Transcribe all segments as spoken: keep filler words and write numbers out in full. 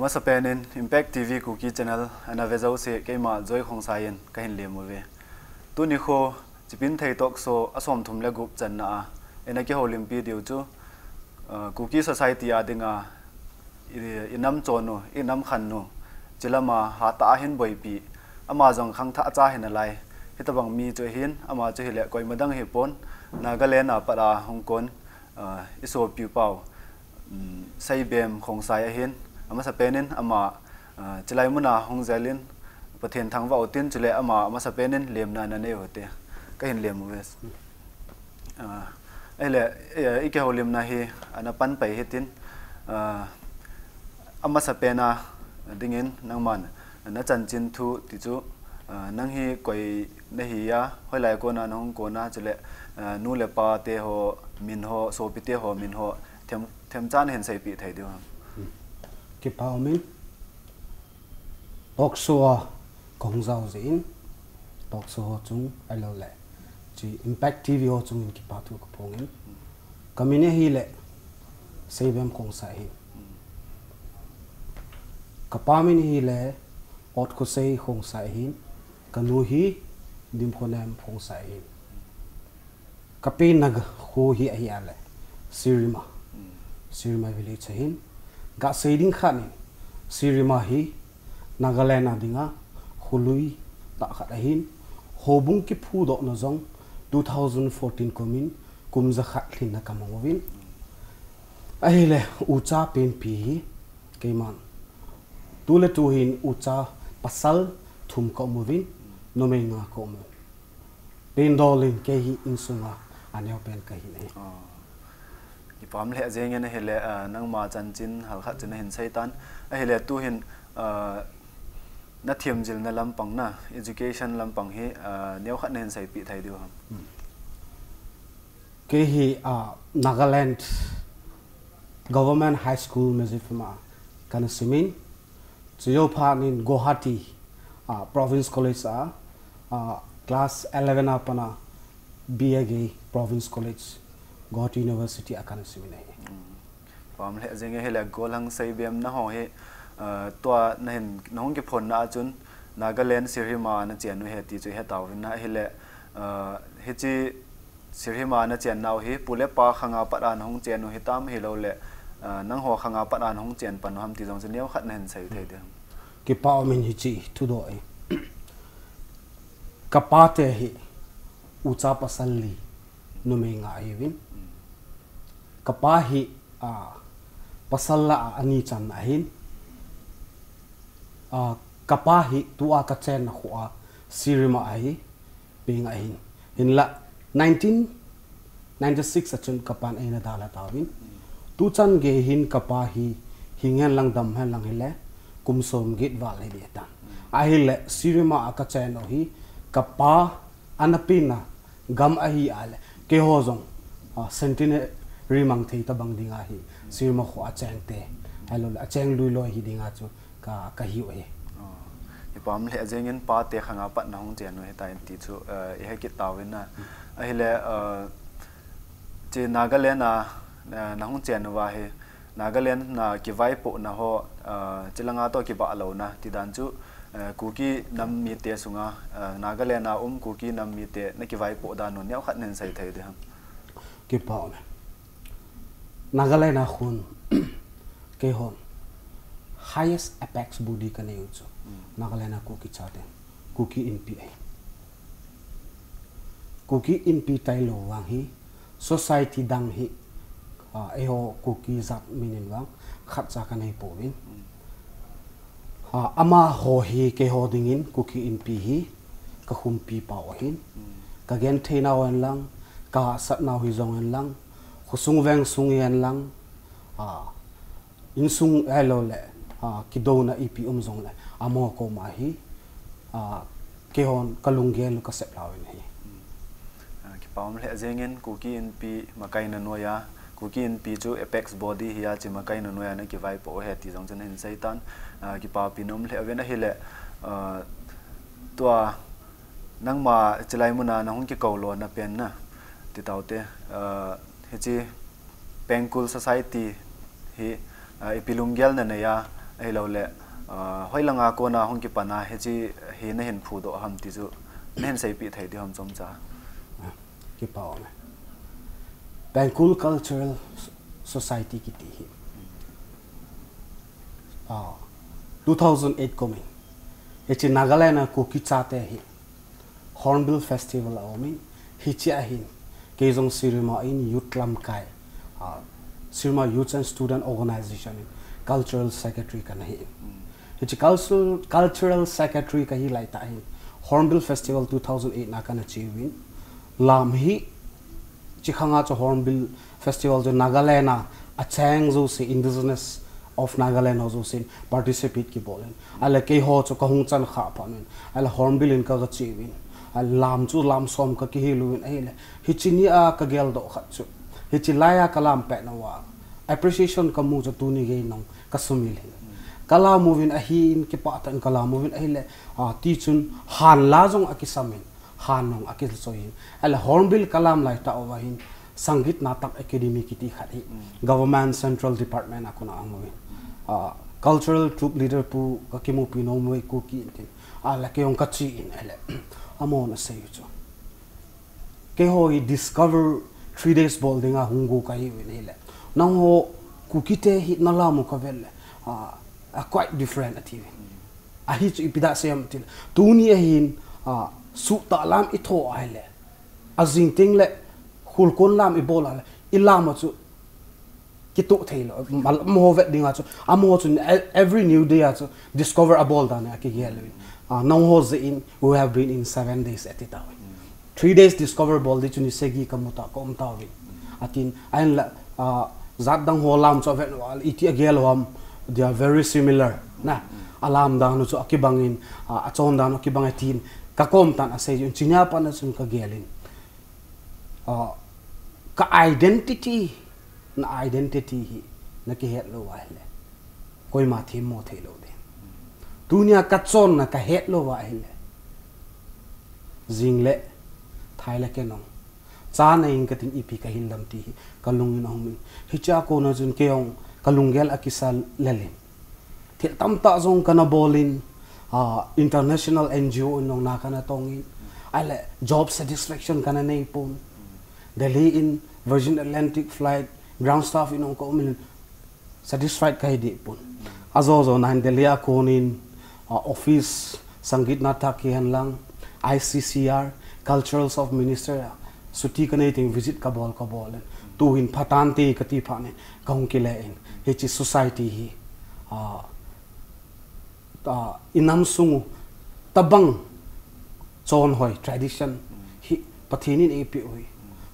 Amasapen in Impact T V Kuki Channel ana ve jouse keima Joy Khongsai in kahin lem uve. Tuni kho Chipinthei Talk Show a somthum le gup channa a ina kihoulimpi diu chu, uh, Kuki Society a dinga i, i nam chon u, i nam khan u, chilama hatah a hin boipi, ama jong khangthah cha hi nalai. Hitabang mi chu ahin, ama chu hile koima dang hipon, Nagaland a pat a hung kon, uh, i sopi u pau, um, Seibem Khongsai ahin, amasapen in ama, uh, chilai muna hung jel in, Pathen thangvah utin, chule ama amasapen in lemna nanei u hite. Kahin lem uve. Ah, ahile, eh, i kihoulimna hi ana pan pai hitin, ah, amasapen a dingin nangman na chanchin thu ti chu, ah, nang hi koi nahi a, hoilai kona nahung kona, chule, ah, nu le pa te ho min ho, sopi te ho min ho, them, themcha nahin seipeh thei diu ham? Kipa umin. Talk show a kahung jao jeh in, talk show ho chung ahilou le, chi Impact T V ho chungin kipa thu kaphongin. Kamin ahile Seibem Khongsai ahin. Kapa min ahile Otkhosei Khongsai ahin. Kanu hi Dimkhonem Khongsai ahin. Kapenna kho hi ahi ale Sirima. Sirima village ahin. Gasei ding khat in Sirima hi Nagaland a dinga kholui tah khat ahin. Houbung kiphudohna jong two thousand fourteen kumin kum jakhat lhinna kamang uvin. Ahile ucha penpi hi keiman tuletu hin ucha pasal thum kaum uvin, numei nga kaum u. Pendol in kei hi insunga aneopen kahi nahi. Kipah lheh jengin ahile, ah, nangma chanchin halkhat chu nahin seitan. Ahile tuhin, ah, nathem jilna lampang na, education lampang hi, ah, neokhat nahin seipeh thei diu ham? Kei hi, ah, Nagaland Government High School Medziphema kana simin. Chujou phat in Guwahati, ah, Province College a, ah, class eleven a pat a B A gei Province College, Guwahati University a kana simin ahi. Pam lheh jeng ahile gollhang Seibem naho hi, ah, tua nahin, nahung kiphonna a chun Nagaland Sirima nachen u ahi ti chu hetauvin ahile, ah, hiche Sirima nachennau hi pu le pa khanga pat a nahung chen u hitam ahilou le, ah, nangho khanga pat a nahung chen pan u ham ti jong chu neokhat nahin sei thei diu ham? Kipa umin hiche thudoh e. Kapa te hi ucha pasal li, numei nga ahiuvin. Kapa hi, ah, pasal lah a ani channa ahin. Ah, kapa hi tua kachenna kho a Sirima ahi. Peng ahin. Hinla nineteen ninety-six a chun kapan eina dalha tauvin. Tuchan gei hin kapa hi hing hen lang dam hen lang hile kum som get val hiding ahitan. Ahile Sirima a kachen u hi kapa ana penna gam ahi ale keiho jong, ah, centenary mang thei tabang dinga hi Sirima kho a cheng te ahilou le acheng lui loi hi dinga chu ka, kahiu ahi. Kipah lheh jengin pa te khanga pat nahung chen u ahitai ti chu, eh, ihe kit tauvin na. Ahile, eh, hiche Nagaland a, eh, nahung chen uva hi, Nagaland a kivaipohna ho, eh, chilanga toh kibah louna ti dan chu, eh, Kuki nam mite sunga, eh, Nagaland a um Kuki nam mite nakivaipoh dan u neokhat nahin sei thei diu ham? Kipa umin. Nagaland a khun keihon highest apex body kanei u chu Nagaland a Kuki chate, Kuki Inpi ahi. Kuki Inpi tailou vang hi society dang hi, ah, eiho Kuki jat min in vang khatcha kanei pouvin. Ah, amaho hi keiho dingin Kuki Inpi hi kakhumpi pau ahin. Kagenthei nau hen lang, kahahsat nau hijong hen lang, khosung vengsung hen lang, ah, insung ahilou le, ah, kidouna ipi um jong le, amaho koma hi, ah, keihon kalunggel u kasep lhau in ahi. Ah, kipah lheh jengin Kuki Inpi makaina noiya, Kuki Inpi chu apex body hi a hiche makaina noiya nakivaipoh u ahi ti jong chu nahin seitan, ah, kipapina um lheh uvin ahile, ah, tua nangma chilai muna nahung kikou lona pen na ti taute, ah, hiche Pengkul Society hi, ah, ipi lunggel nanei a, Ahilou le, uh, hoilanga kona hung kipan a hiche hi nahin phudoh ham ti chu nahin seipeh thei diu ham chomcha. Kipa um e. Pengkul Cultural Society kiti hi, uh, two thousand eight kumin hiche Nagaland a Kuki chate hi Hornbill Festival aumin, hiche ahin, kei jong Sirma in youth lamkai, uh, Sirma Youth and Student Organization in cultural secretary kana hi. Hiche cultural, cultural secretary kahi laitah hin, Hornbill Festival two thousand eight na kana cheuvin, lam hi, chi khanga chu Hornbill Festival chu Nagaland a, acheng jouse, indigenous of Nagaland ho jousen participate kibol in. Ahile keiho chu kahung chan kha phat in. Ahile Hornbill in ka, kache uvin. Ahile lam chu lam som kakihil uvin ahile. Hiche nia kageldoh khat chu, hiche laiya kalam pet nauva appreciation kamu chu tuni gei nong kasumil hin. Kalam uvin ahin, kipah tah in kalam uvin ahile. Ah, tichun han la jong akisamin. Han nong akilsoi hin. Ahile Hornbill kalam laitah uva hin Sangeet Natak Academy kiti khat hi, Government Central Department a kona ahung uvin. Ah, cultural troupe leader pu kakimupi nom uve Kuki in tin. Ahile kei jong kache in ahile. Amahon asei u chu, keiho hi discover three days bol dinga hung go kahi uvin ahile, nangho Kuki te hi nalam u kavet le, ah, a quite different ati uvin. Ahi chu ipi da sei ham tile, tuni ahin, ah, suhtah lam itho ahile, ajing teng le khulkon lam ibol ahile, ilam a chu kitoh thei lou, amaho vet dinga chu, amaho chu e-, every new day a chu discover abol dan a kigel uvin. Ah, nangho jeh in, we have been in seven days ati tauvin. Three days discover bol di chu ni sagi kamu ta, kaum tauvin. Atin, ahinla, ah, jat dang ho lam chu avet uva, iti agel u ham, they are very similar, na. Alam dan u chu akibang in, ah, achon dan u akibang atin, kakom tan asei jun, chunia pat a chun kagel in. Ah, ka identity, na identity hi nakihet lou uva ahile, koima themmo thei lou ding. Tunia kachonna kahet lou uva ahile, jing le thai le kenong, cha nei in kating ipi kahin lam ti hi kalung in ahung in. Hichea kona chun kei jong kalunggel akisa lel in. Thil tamtah jong kana bol in, ah, international N G O in jong na kana tong in, ahile job satisfaction kana nei pon. Delhi in Virgin Atlantic flight, ground staff in jong ka um in, satisfied kahi deh pon. Ajo jo nan Delhi a kon in, ah, office, Sangeet Natak hi hen lang, I C C R, Cultural Affairs Minister a, chuti kanei teng visit kabol, kabol in. Tuhin phatante kati phat in, kahung kile in. Hiche society hi, ah, ah, inam sung u, tabang chonhoi, tradition hi Pathen in eipeh u hi.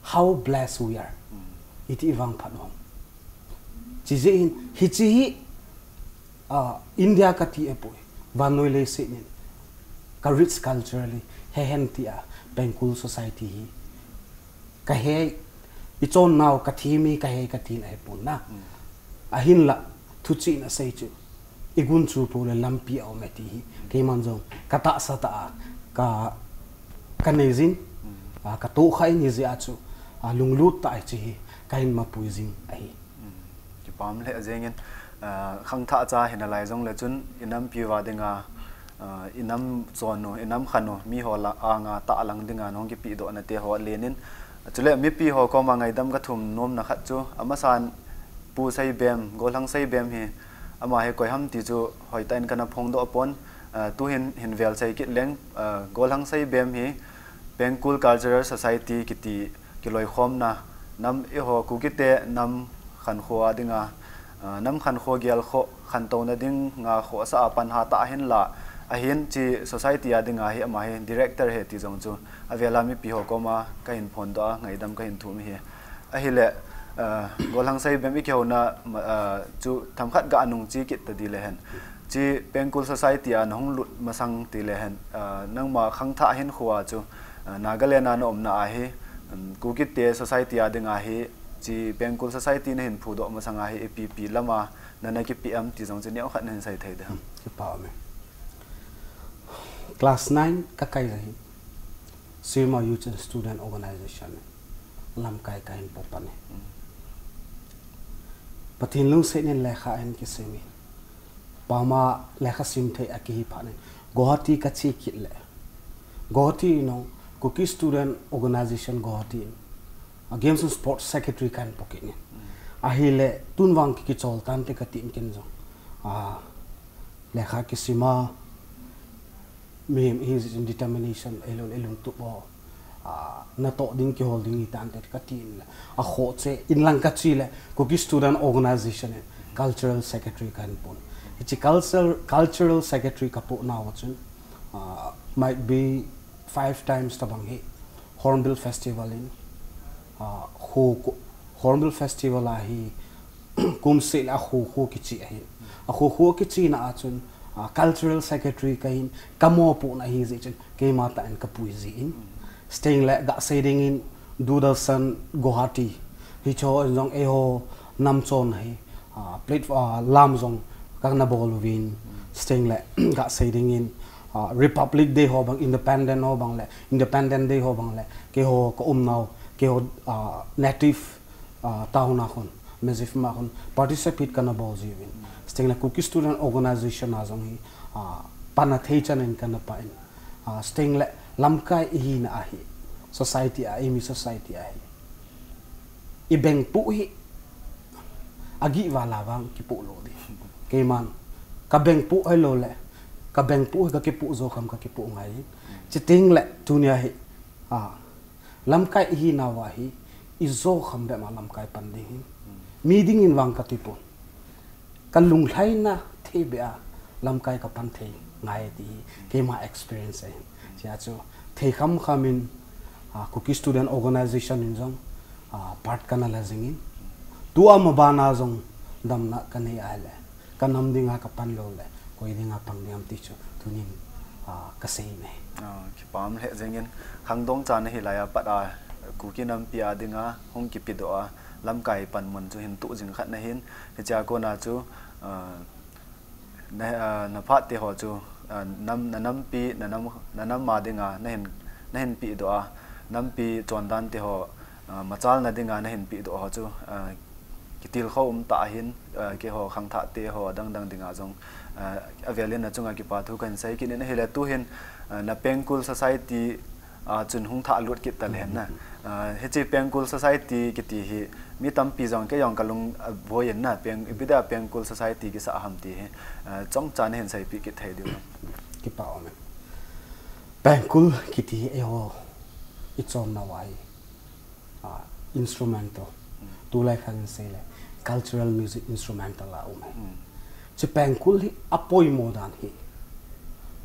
How blessed we are. Iti ivangphat u ham. Chijeh hin, hiche hi, ah, India kati apoi. Vannoi leiset in ka rich culturally, hehen tia, Pengkul society hi. Kahe, ichonnau, kathemmi, kahe, katin ahipon na. Ahinla, thuchih in asei chu, igunchu pou le lampi aume ti hi, keiman jong, katahsa tah a, ka, kanei jin, ah, katohkhah in hijeh a chu, ah, lunglut tah a hiche hi, kahin mapui jing ahi. Kipah lheh jengin, ah, khangthah cha hinalai jongle chun, inampi uva dinga, ah, inam chon u, inam khen u, miho lah a anga tahlang dinga nahung kipehdoh nate ho alen in, chule mipi ho koma ngaidam kathum nomna khat chu, amasan Pu Seibem, Gollhang Seibem hi, ama hi koi ham ti chu hoitah in kana phongdoh pon, ah, tuhin hin velsei kit leng, ah, Gollhang Seibem hi Pengkul Cultural Society kiti kiloikhomna, nam eiho Kukite nam khankho a dinga, ah, nam khankho gelkhoh, khantouna dinga khohsah a panha tah ahinla, ahin hiche society a dinga hi ama hi director ahi ti jong chu, avela mipi ho koma kahin phondoh a, ngaidam kahin thum ahi. Ahile, ah, Gollhang Seibem ikihouna, ah, chu themkhat ga nung che kit tadi le hen. Hiche Pengkul Society a nahung lut masang ti le hen, ah, nangma khangthah hinkho a chu, ah, Nagaland a naumna ahi, um, Kukite society a dinga hi, hiche Pengkul Society nahin phudoh masang a hi, ipi ipi lama nana kipeh em ti jong chu neokhat nahin sei thei ding ham. Kipah ume. Class nine kakai jeh hin, Sirma Youth and Student Organization lamkai kahin popan e. Pathen lungset in lekha ahin kisem in, Ama lekha sim thei a kihi phat in Guwahati ka che kit le, Guwahati in jong Kuki Student Organization Guwahati in, a Games and Sports Secretary kahin po kit in. Ahile tun vang ki kichol tante kati in ken jong. A, lekha kisim a, mihem ihi jeh in determination, ahilou le ilungtup ho, a, natoh ding kihol ding hitante kati in le, akhoh cheh in lang ka che le, Kuki Student Organization in Cultural Secretary kahin pon. Hiche cultural, Cultural Secretary ka po nau chun, a, might be five times tabang hi Hornbill Festival in, a, kho, Hornbill Festival a hi, kum seh le akho kho kiche ahin. Akho kho kichena a chun, a, Cultural Secretary kahin, ka mopohna ahi jeh chun, keima tah in ka pui jin. Chuteng le ga sei ding in Doordarshan Guwahati. Hiche ho in jong eiho nam chon hi, a, plat-, a, lam jong kana bol uvin. Chuteng le ga sei ding in, a, Republic Day ho bang, Independent ho bang le, Independent Day ho bang le, keiho ka umnau, keiho, a, native a, town a khun, Mizoram a khun, participate kana bol jiuvin. Chuteng le Kuki Student Organization a jong hi, a, pan athei chan in kana pan. A, chuteng le lamkai ihina ahi, society a, eimi society a hi, i bengpu hi, agih val a vang kipu lou ding. Keiman, ka bengpu ahilou le, ka bengpu hi ka kipu jo kham ka kipu ngai. Chuteng le, tunia hi, a, lamkai ihinau a hi, i jo kham bep ma lamkai pan ding hin. Mi ding in vang ka tipon. Ka lunglhaina thei bep a lamkai ka pan thei ngai ti hi, keima experience ahin. Chea chu, thei kham kham in, a, Kuki Student Organization in jong, a, part kana la jing in. Tua ma bana jong damna ka nei a le. Ka nam dinga ka pan lou le, koi dinga pang ding ham ti chu tunin, a, ka sei ne. A, kipah lheh jeng in, khangdong chan ahi lai a pat a, Kuki nampi a dinga hung kipedoh a, lamkai panmun chu hin tuh jing khat nahin, hichea kona chu, a, na, a, na phat te ho chu, a, nam, na nampi, na nam, na nam a dinga nahin, nahin pedoh a, nampi chondan te ho, a, machalna dinga nahin pedoh ho chu, a, kitilkhou um tah ahin, a, keiho khangthah te ho adang dang dinga jong, a, avel in na chunga kipa thu kahin sei kit in ahile tuhin, a, na Pengkul Society a chun hung thah lut kit ta lheh na. A, hiche Pengkul Society kiti hi mi tampi jong kei jong ka lung, a, boi in na, Peng, ipi dia Pengkul Society kisah ham ti hi, a, chomcha nahin seipeh kit thei diu. Kipah um e. Pengkul kiti hi eiho i chonnau a hi, a, instrumental. Tulai khang in sei le, cultural music instrumental a um e. Hiche Pengkul hi apoimo dan hi,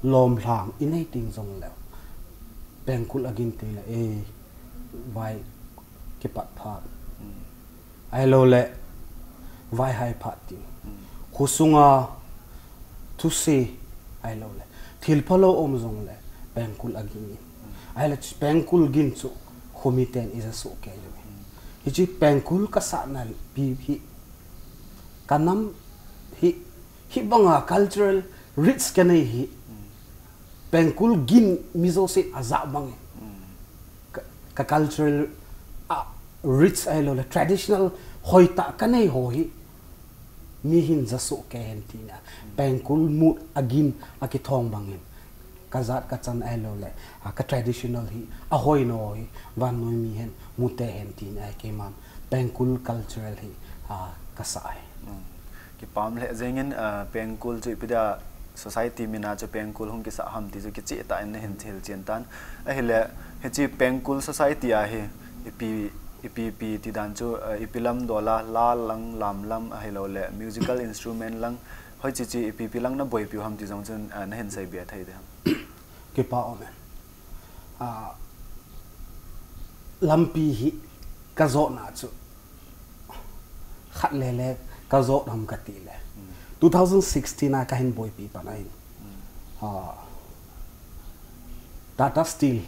lomlhang i nei teng jong le, Pengkul agin teng le, e, vai kipat phat. Ahilou le, vaihai phat ti. Khosunga thuse, ahilou le, thil phalou um jong le, Pengkul agin in. Ahile, Pengkul gin chu, khomi ten i ja soh kei jong e. Hiche Pengkul ka sahna pi hi, ka nam hi, hibanga cultural rich ka nei hi, Pengkul gin mi jousen aja bang e. Ka, ka cultural, a, rich ahilou le, traditional hoitah ka nei ho hi, mi hin ja soh kei hen tina. Pengkul mut agin akithong bang in, ka jat ka chan ahilou le, a, ka traditional hi, ahoi nau hi, vannoi mi hin mute hen tina, keiman Pengkul cultural hi, a, ka sah e. Kipah lheh jeng in, a, Pengkul chu ipi dia society min a chu Pengkul hung kisah ham ti chu kicheh tah in nahin hilchen tan. Ahile, hiche Pengkul Society a hi ipi, ipi, ipi ti dan chu, a, ipi lam dol a, la lang, lam lam, ahilou le, musical instrument lang, hoiche che ipi ipi lang na boipiu ham ti jong chun, a, nahin seibe thei ding ham. Kipah um e. A, lampi hi ka jotna chu, khat le le ka jot ham ka ti le, two thousand sixteen a ka hin boipi pan ahin. A, Tata Steel,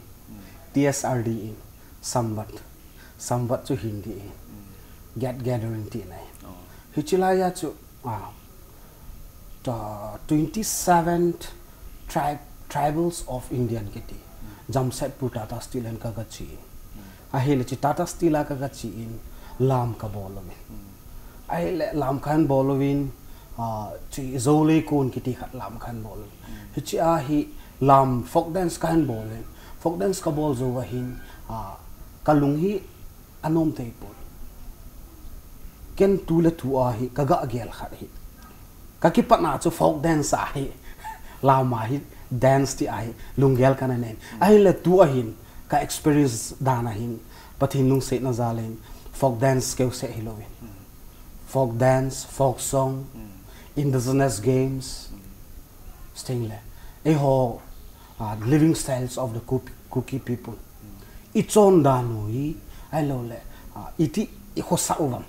T S R D in, Samvat, Samvat chu Hindi in, Get Gathering tina ahin. Hiche lai a chu, a, ta, twenty-seventh Tri-, Tribals of Indian kiti, Jamshedpur Tata Steel a ka, ka che in. Ahile hiche Tata Steel a ka, ka che in, lam ka bol uvin. Ahile lam kahin bol uvin, Ah, chu Zolei Kon kiti khat lam kahin bol. Hiche a hi lam folk dance kahin bol in. Folk dance kabol jou a hin, ah, kalung hi anom thei pon. Ken tu le tu a hi kaga gel khat hi. Kakipatna chu folk dance a hi, lam a hi dance ti a hi lunggel kana nei. Ahinla tu a hin ka experience dan a hin Pathen lungsetna jal in folk dance keu seh hilouvin. Folk dance, folk song, indigenous games, sting le. Eiho, ah, living styles of the Kuki, Kuki people. I chondan u hi, ahilou le, ah, iti, i khosa u vang.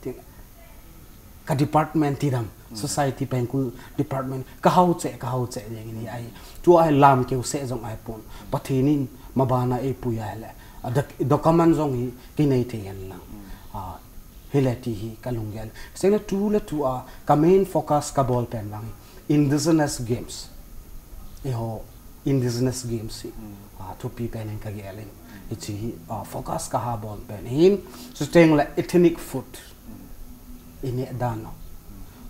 Ti, ka department ti dam, society pengkul department, ka hao che, ka hao che, jeng ni ai. Tu a hi lam keu seh jong ahi pon. Pathen in mabana eipui a le. A doc-, document jong hi kinei thei hen lang. Ah, hile ti hi ka lunggel. Seng le tu le tu a ka main focus kabol pen vang hi indigenous games. Eiho indigenous games hi. Ah, thupi pen in kagel in. Hiche hi, ah, focus kaha bol pen hin. Seng le ethnic food. I neh dan u.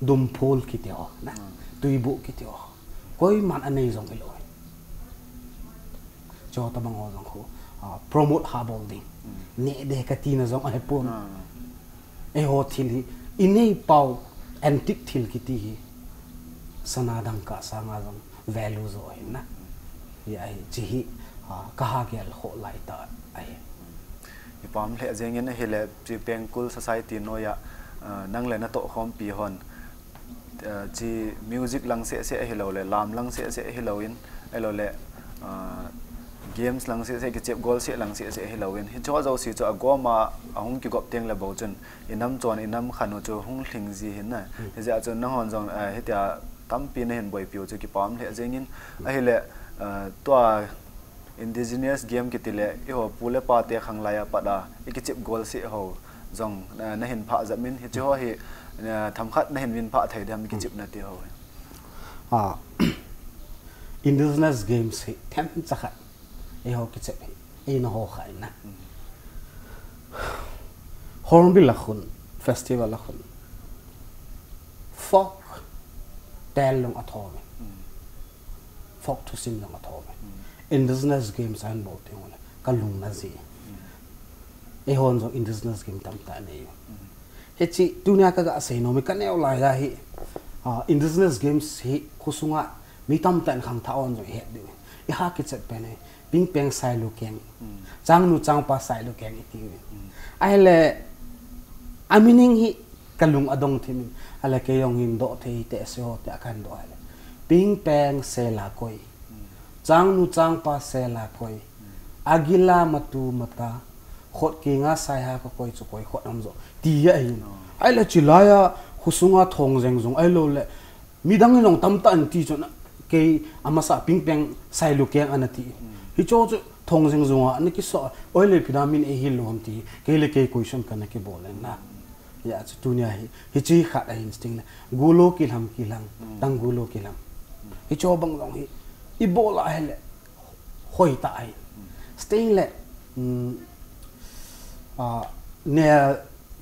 Dumphul kiti ho, na. Tuibuh kiti ho. Koiman anei jong hilou. Chu tabang ho jong khu, ah, promote ha bol ding. Neh de kati na jong ahi pon. Eiho thil hi, i nei pau antique thil kiti hi. Sana dangka sanga jong value jo ahi na. Hi ahi, hiche hi, ah, kaha gel ho lai ta ahi. Ipam le jeng in ahile, hiche pengkul society noiya, ah, nang le natoh khompi hon. Ah, hiche music lang seh seh ahilou le, lam lang seh seh ahilou in, ahilou le, ah, games lang seh seh, kichep gol seh lang seh seh ahilou in. Hiche ho jouse chu agom a, ahung kigop teng le bou chun, i nam chon, i nam khan u chu hung lhing ji hin na. Hijeh a chun nang hon jong, ah, hitia tampi nahin boipi u chu kipam le jeng in. Ahile, ah, tua indigenous game kiti le, eiho pu le pa te khanglai a pat a, i kichep gol seh ho jong, ah, nahin phah jep in, hiche ho hi, ah, themkhat nahin min phah thei dem kichep na ti ho. Ah, indigenous games hi, themcha khat, eiho kichep hi, eina ho kha in na. Hornbill a khun, festival a khun. Folk, tel long a tho mi. Folk thusim jong atho ve. Indigenous games ahin bol teng ule, kalung na ji. Eihon jong indigenous game tamtah nei. Hiche, tunia kaga sei nom hi kaneo lai a hi, ah, indigenous games hi khosunga mi tamtah in khangthah hon jong ihet diu. Iha kichep pen hi, pingpeng sailu keng. Changnu changpa sailu keng iti uve. Ahile, a meaning hi, kalung adong thim in, ahile kei jong hin doh thei te se ho te a kahin doh ahile. Pingpeng sela koi. Changnu changpa sela koi. Agila matu mata. Khut kinga saiha ka koi chu koi khut am jo. Ti ahi. Ahile chilai a khosunga thong jeng jong ahilou le. Midang in jong tamtah in ti chun kei amasa pingpeng sailu keng ana ti. Hicho chu thong jeng jong a ana kiso. Ahile ipi dia min eihil lou ham ti. Kei le kei question kana kibol in na. Hijeh a chu tunia hi, hiche khat ahin sting le, gulo kilham kilham, tang gulo kilham. Hicho bang jong hi, ibol a ahile, hoitah ahi. Sting le, um, ah, ne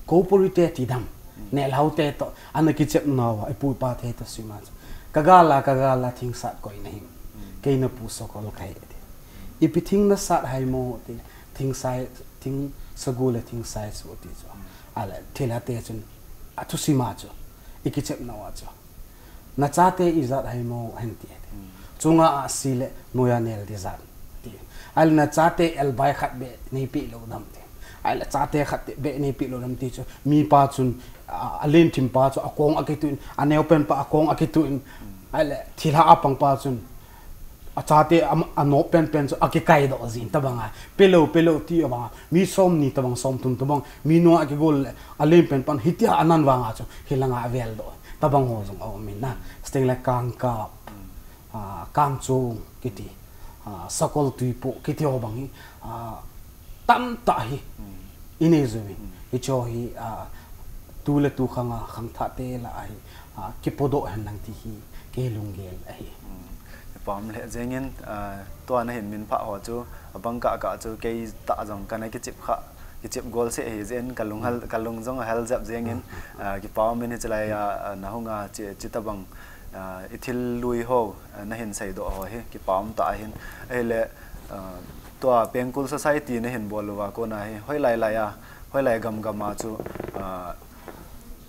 cooperate ti dam, ne lau te toh, ana kichep nauva, ipu ipa te toh sima chu. Kagal a, kagal a, thing sat koi na him. Kei na pu sokol kahi ti. Ipi thing na sat hai mo ti, thing sai, thing sagu le thing sai su ti chu. Ahile, thilha te chun, athusima chu, ikichep nauva chu. Na chate ijat hai mo, ahin ti. Chunga asi le, noiya nel di jat, ti. Ahile, na chate elbai khat beh, neipe lou dam ti. Ahile, chate khat beh, neipe lou dam ti chu. Mipa chun, a, alen thim pa chu, akong akitun, aneo pen pa, akong akitun. Ahile, thilha apang pa chun, achate am-, anop penpen chu akikai doh jin tabang a. Pelou, pelou ti abang a. Mi som ni tabang, som thum tabang. Mi nung a kigol le, alen pen pan hitia anan vang a chu. Hilanga avel doh. Tabang ho jong aum in na. Sting le kangkap. Ah, kangchong kiti. Ah, sakol tuipo kiti ho bang hi. Ah, tamtah hi. Inei jou in. Hicho hi, ah, tu le tu khang a, khangthah te lah a hi. Ah, kipodoh hen lang ti hi, kei lunggel ahi. Ipam le jeng in, ah, tua nahin min phah ho chu, abang kah kah chu, kei tah jong kana kichep kha, Chep gol se hi jen ka lung hal, ka lung jong hal jap jeng in, ah, kipa um in hiche lai a, ah, na hung a chi, chi tabang, ah, i thil lui ho, ah, na hin seidoh ho hi kipa um tah ahin. Ahile, ah, tua Pengkul Society na hin bol uva kona hi, hoilai lai a, hoilai gam gam a chu, ah,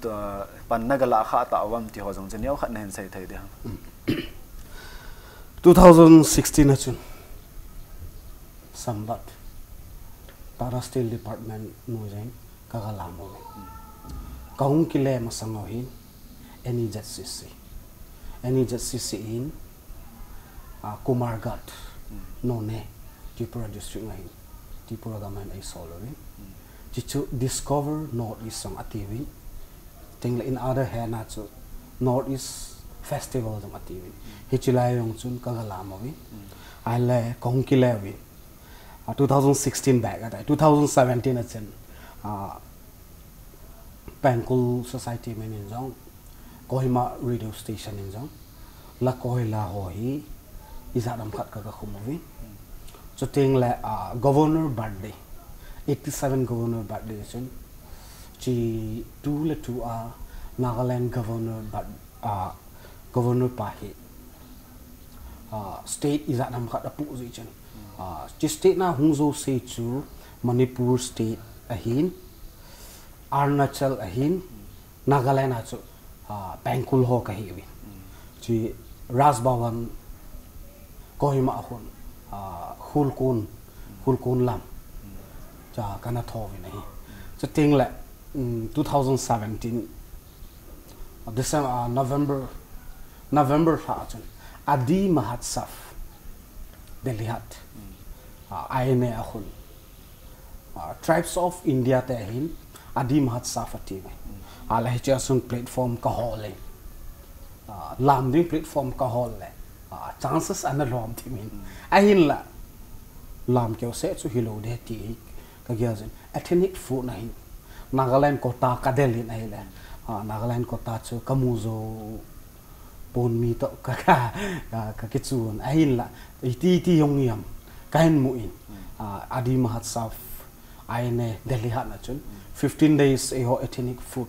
tua pan na galah kha tah uvam ti ho jong chu neo khat na hin sei thei ding ham? Two thousand sixteen a chun Sambat, Tata Steel Department nu jeng ka galam uve. Ka hung kile masang u hin N E Z C C. N E Z C C in, ah, Kumarghat, Noney, Tripura District a hin, Tripura gam a hin eisol uve. Chuchu Discover North East jong atiuvin. Tengle in other hand a chu North East Festival jong atiuvin. Hiche lai jong chun ka galam uve. Ahile ka hung kile uve. Ah, two thousand sixteen back a tai, two thousand seventeen a chun, ah, Pengkul Society min in jong, Kohima Radio Station in jong, la koi la ho hi, ijat ham khat ka, ka khum uve. Chutengle, ah, Governor birthday, eighty-seven Governor birthday chun, chi tu le tu a, Nagaland Governor birth-, ah, Governor pa hi, ah, state ijat ham khat apoh jeh chun. Ah, chi state na hung jouse chu Manipur state ahin, Arunachal ahin, Nagaland a chu, ah, Pengkul ho kahi uve. Chi Raj Bhavan Kohima a hin, ah, Khulkon, Khulkon lam. Cha kana tho uvin ahi. Chutengle, um, two thousand seventeen, December, ah, November, November lha a chun Adi Mahotsav, Delhi hat, ah, I N A a hin, ah, Tribes of India te hin Adi Mahotsav atiuve. Ahile hiche a chun platform ka hol in, ah, lam ding platform ka hol le, ah, chances ana lom thim in. Ahinla, lam keu seh chu hilou ding ti hi ka gel jin. Ethnic food na hin, Nagaland quota ka del in ahile, ah, Nagaland quota chu ka mu jou pon, mi toh ka, ka, ka, ka kichun. Ahinla, iti, iti jong hiam ka hin mu in, ah, Adi Mahotsav, I N A, Delhi hat na chun, fifteen days eiho ethnic food,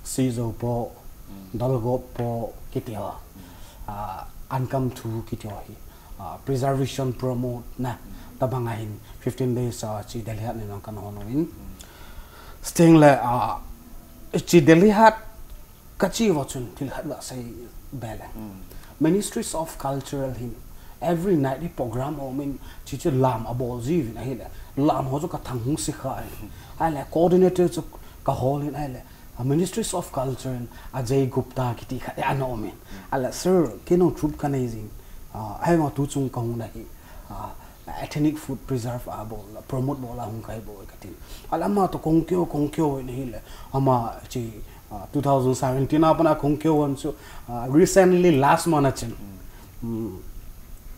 sijou po, dalgop po, kiti ho, ah, ankam thu kiti ho hi, ah, preservation promote na, tabang a hin, fifteen days, ah, chi Delhi hat na jong kana hon uvin. Chutengle, ah, chi Delhi hat kache uva chun thil khat gasei be le. Ministries of Cultural hin every night hi program aum in, chi chu lam abol jiuvin ahile, lam ho chu ka thang hung sikha in. Ahile coordinator chu ka hol in ahile, a Ministries of Culture in Ajay Gupta kiti khat ana um in. Ahile, "Sir, kei jong troupe ka nei jin. Ah, ahivang tu chung ka hung na hi, ah, ethnic food preserve a bol, promote bol a hung kahi bou e," katin. Ahile ama toh kong keo, kong keo in ahile, ama chi, ah, two thousand seventeen a pat a kong keo uvin chu, ah, recently last month a chun, mm,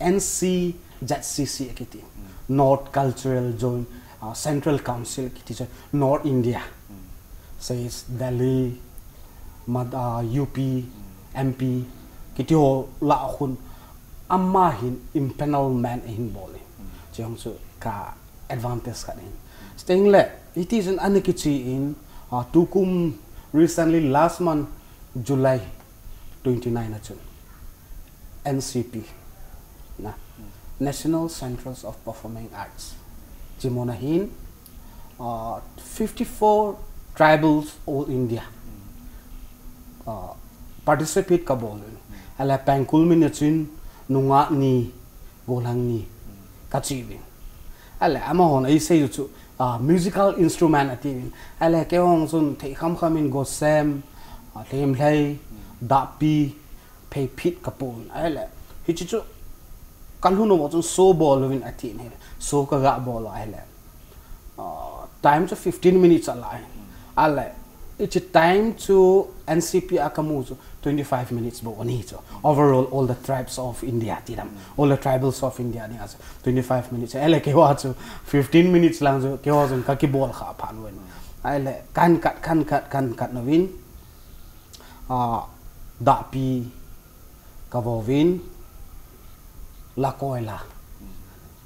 N C Z C C akiti, North Cultural Zone, ah, Central Council kiti chu North India. Says Delhi, Mad-, ah, U P, M P, kiti ho lah a hin, ama hin empanelment ahin bol in. Chujong chu ka advantage khat ahin. Chutengle, hiti chun ana kiche in, ah, tukum recently last month, July twenty-nine a chun, N C P, na, National Centres of Performing Arts, chi mun a hin, ah, fifty-four tribals all India, ah, participate ka bol uvin. Ahile Pengkul min a chun nungah ni, golhang ni, kachi uvin. Ahile amahon eisei u chu, ah, musical instrument atiuvin. Ahile keihon chun thei kham kham in gosem, ah, lhemlhei, dahpi, pheiphit kapoh in. Ahile hiche chu kalhun uva chun show bol uvin atin ahile, show kaga bol u ahile, ah, time chu fifteen minutes alah in. Ahile hiche time chu N C P a kamu chu twenty-five minutes bou ahi chu. Overall, all the tribes of India ti dam, all the tribals of India ding a chu twenty-five minutes. Ahile keiho a chu fifteen minutes lang chu keiho chun kakibol kha phat uvin. Ahile kahin cut, kahin cut, kahin cut uvin, ah, dahpi kavo uvin, Lakoi la,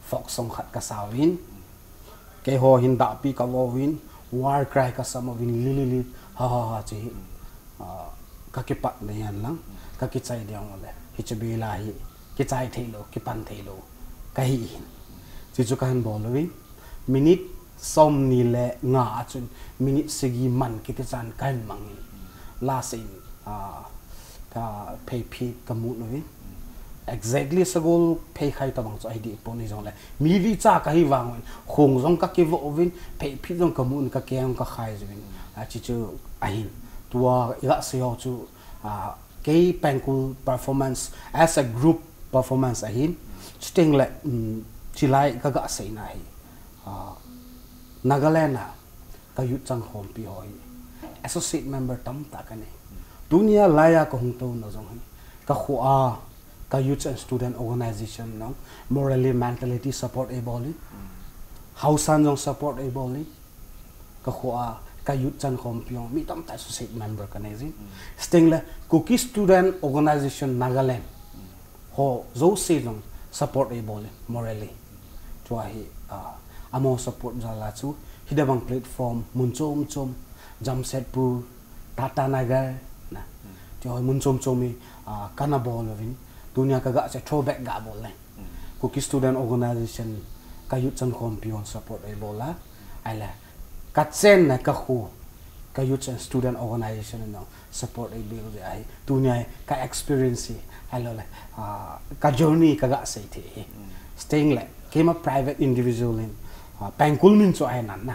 folk song khat kasa uvin, Keiho hin dahpi kavo uvin, war cry kasam uvin, li li li, ha ha ha, chi hi. Ah, kakipat nei hen lang, kakichai ding le, hiche bela hi, kichai thei lou, kipan thei lou, kahi hin. Chi chu kahin bol uvin, minute som ni le nga a chun, minute sagi man kiti chan kahin mang in. Last in, ah, ka phei phit kamu uvin. Exactly sagol phei khai tabang chu ahi deh pon hijongle. Mi li cha kahi vang uvin. Khong jong kakivo uvin. Phei phit jong kamu in kakeng kakhai uvin. Ah, chi chu ahin. Tua iga sei ho chu, ah, kei Pengkul performance as a group performance ahin. Chuteng le, um, chilai kaga seina hi. Ah, Nagaland a ka youth chankhompi ho hi associate member tamtah kanei. Tunia laiya kahung touna jong hi, kakho a, ka youth and student organization jong morally, mentality support eibol in, haosan jong support eibol in, kakho a, ka youth chankhompi jong mi tamtah associate member kanei jin. Chuteng le Kuki Student Organization Nagaland ho jouse jong support eibol in morally. Chua hi, ah, amaho support jal a chu, hitobang platform, mun chom chom, Jamshedpur, Tata Nagar, na. Chua hi mun chom chom hi, ah, kana bol uvin, tunia kaga sei throwback ga bol le. Kuki Student Organization, ka youth chankhompi hon support eibol a, ahile, kachenna kakho, ka youth and student organization in support eibol jeh ahi. Tunia hi ka experience hi, ahilou le, ah, ka journey kaga sei thei hi. Chuteng le, keima private individual in, ah, Pengkul min chu ahi nan na.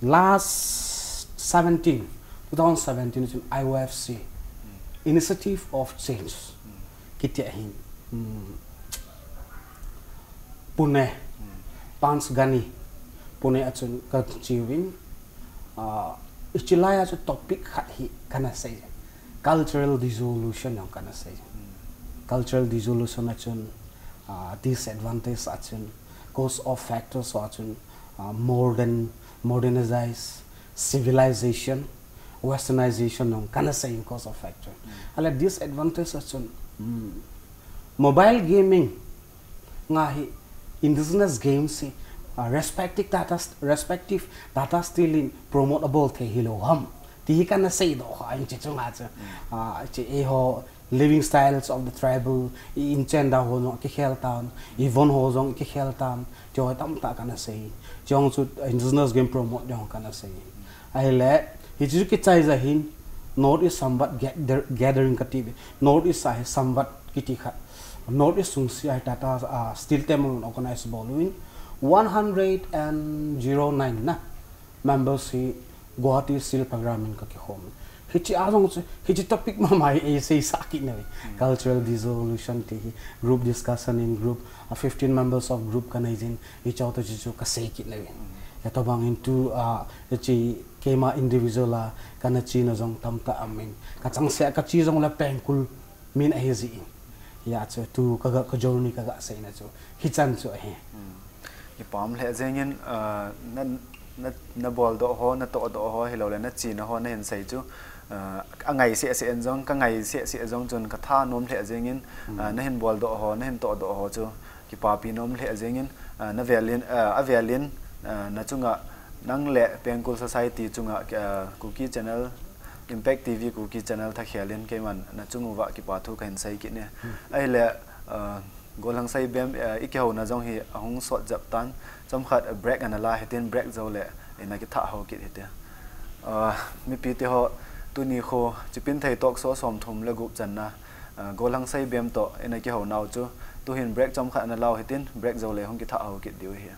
Last seventeen, two thousand seventeen chun I O F C, Initiative of Change, kiti ahin. Hmm. Pune, Panchgani, Pune a chun kache uvin, ah, hiche laiya chu topic khat hi kana sei. Cultural dissolution jong kana sei. Cultural dissolution a chun, ah, disadvantage a chun, cause of factors a chun, ah, modern, modernize, civilization, westernization jong kana sei in cause of factor. Ahile disadvantage a chun, hmm, mobile gaming nga hi indigenous games hi, ah, respective Tata, respective Tata Steel in promote abol thei hilou ham. Ti hi kana seidoh kha in chi chunga chu. Ah, chi eiho living styles of the tribal, i inchen da ho jong kikhel tan, i von ho jong kikhel tan, chu tamtah kana sei. Chong chu indigenous game promote ding kana sei. Ahile, hichu kichai jeh hin, North East Samvat gather-, gathering kati ve. North East a hi Samvat kiti khat. North East sung si a hi Tata, ah, Steel te mun organize bol uvin. One hundred and zero nine na members hi Guwahati Steel Program in kakikhom. Hiche a jong chu, hiche topic mama hi eiseisah kit nave. Cultural dissolution ti hi, group discussion in group, ah, fifteen members of group kanei jin, hiche a to chu chu kasei kit nave. Hitobang in tu, ah, hiche keima individual a kana chena jong tamtah aum in. Kachangseh a kache jongle Pengkul min ahi jeh in. Hia chu tu kaga, ka journey kaga seina chu. Hichan chu ahi. Hmm. Kipah lheh jengin, ah, na, na, naboldoh ho, natohdoh ho, hilou le nachena ho nahin sei chu, ah, angai seh seh in jong, kangai seh seh jong chun kathanom lheh jengin, ah, nahin boldoh ho, nahin tohdoh ho chu kipapi nom lheh jengin, ah, navelin, ah, avelin, ah, nachunga nang le Pengkul Society chunga, ah, Kuki Channel, Impact T V Kuki Channel thakhel in keiman nachung uva kipa thu kahin sei kit e. Ahile, ah, Golhang Seibem, ah, ikihouna jong hi ahung sot jep tan, chomkhat break ana la hitin break jou le ina kitha ho kit hite. Ah, mipi teho tuni kho Chipinthei talk show somthum le gup channa, ah, Golhang Seibem toh ina kihounau chu tuhin break chomkhat ana lau hitin break jou le hung kitha ho kit diu ahi.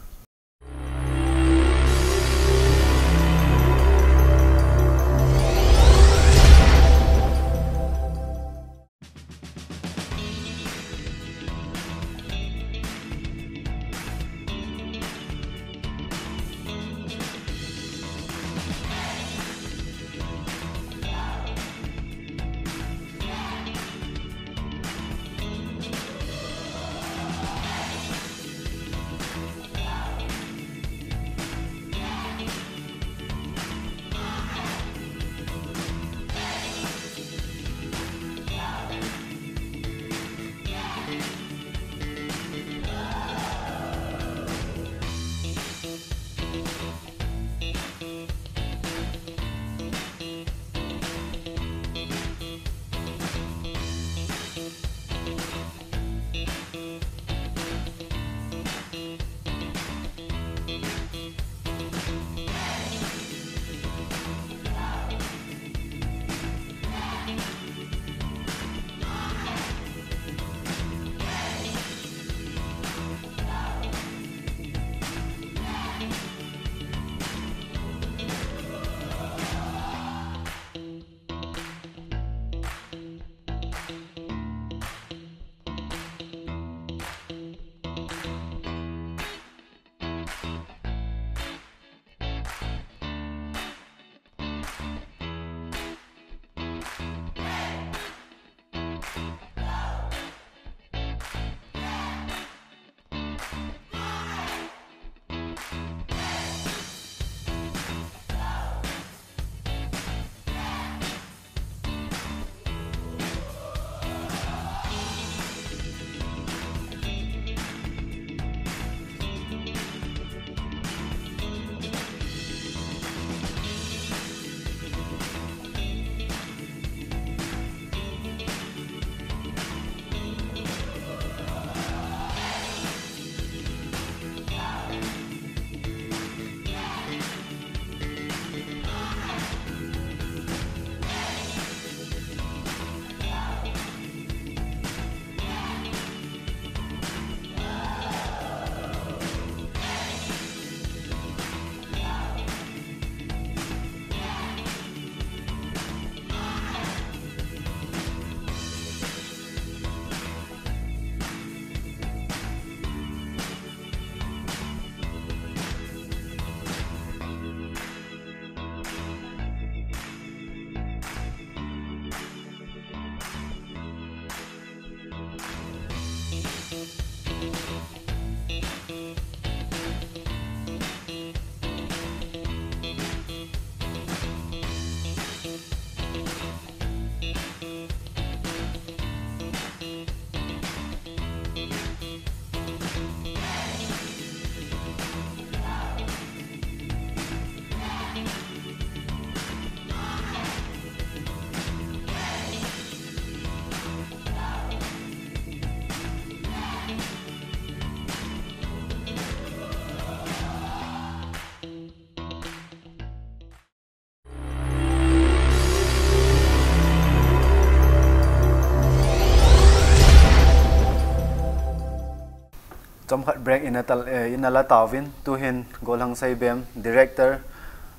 Chomkhat break ina tal, eh, ina la tauvin, tuhin Golhang Seibem, Director,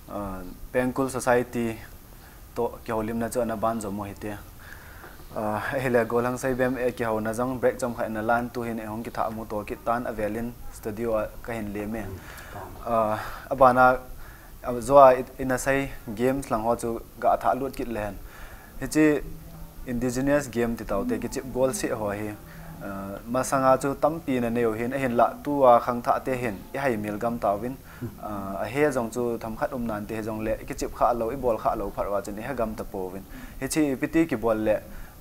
uh, Pengkul Society toh kihoulimna chu ana banjom u hite. Uh, ahile Golhang Seibem, eh, kihouna jong break chomkhat ina lan, tuhin eihung kithah mu to kit tan, avelin studio a kahin lem e. Uh, abana, uh, joa i, ina sei games lang ho chu ga thah lut kit lehen. Hiche indigenous game ti taute, kichep golseh ho hi, uh, masanga chu tampi na neiu hin, ahinlah tua khangthah te hin, i haimil gam tauvin, uh, ahe jong chu themkhat um nante hijongle, i kichep kha lou, i bol kha lou phat uva chun, i he gam tapouvin. Hiche ipi ti kibol le,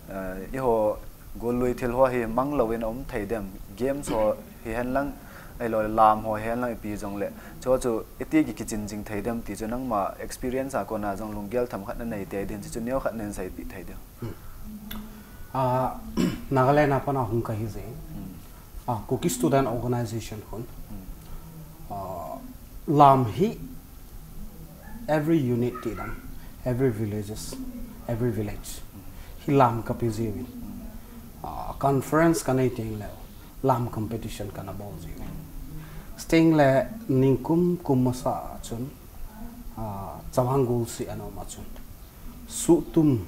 uh, eiho gollui thil ho hi mang louvin um thei dem, games ho hihen lang, ahilou le lam ho hihen lang ipi jongle, chu chu iti ki kichin jing thei dem ti chu nangma experience a kona jong lunggel themkhat na nei tei din, chu chu neokhat nen seipeh thei dem. Hmm. Ah, Nagaland a pat a hung kahi jeh. Hmm. Ah, Kuki Student Organization khun. Hmm. Ah, lam hi every unit ti lam, every villages, every village. Hmm. Hi lam kape jiuvin. Hmm. Ah, conference kanei teng le lam competition kana bol jiuvin. Chuteng le ningkum kum masa a chun, ah, Chavang Golseh ana um a chun, Suhtum,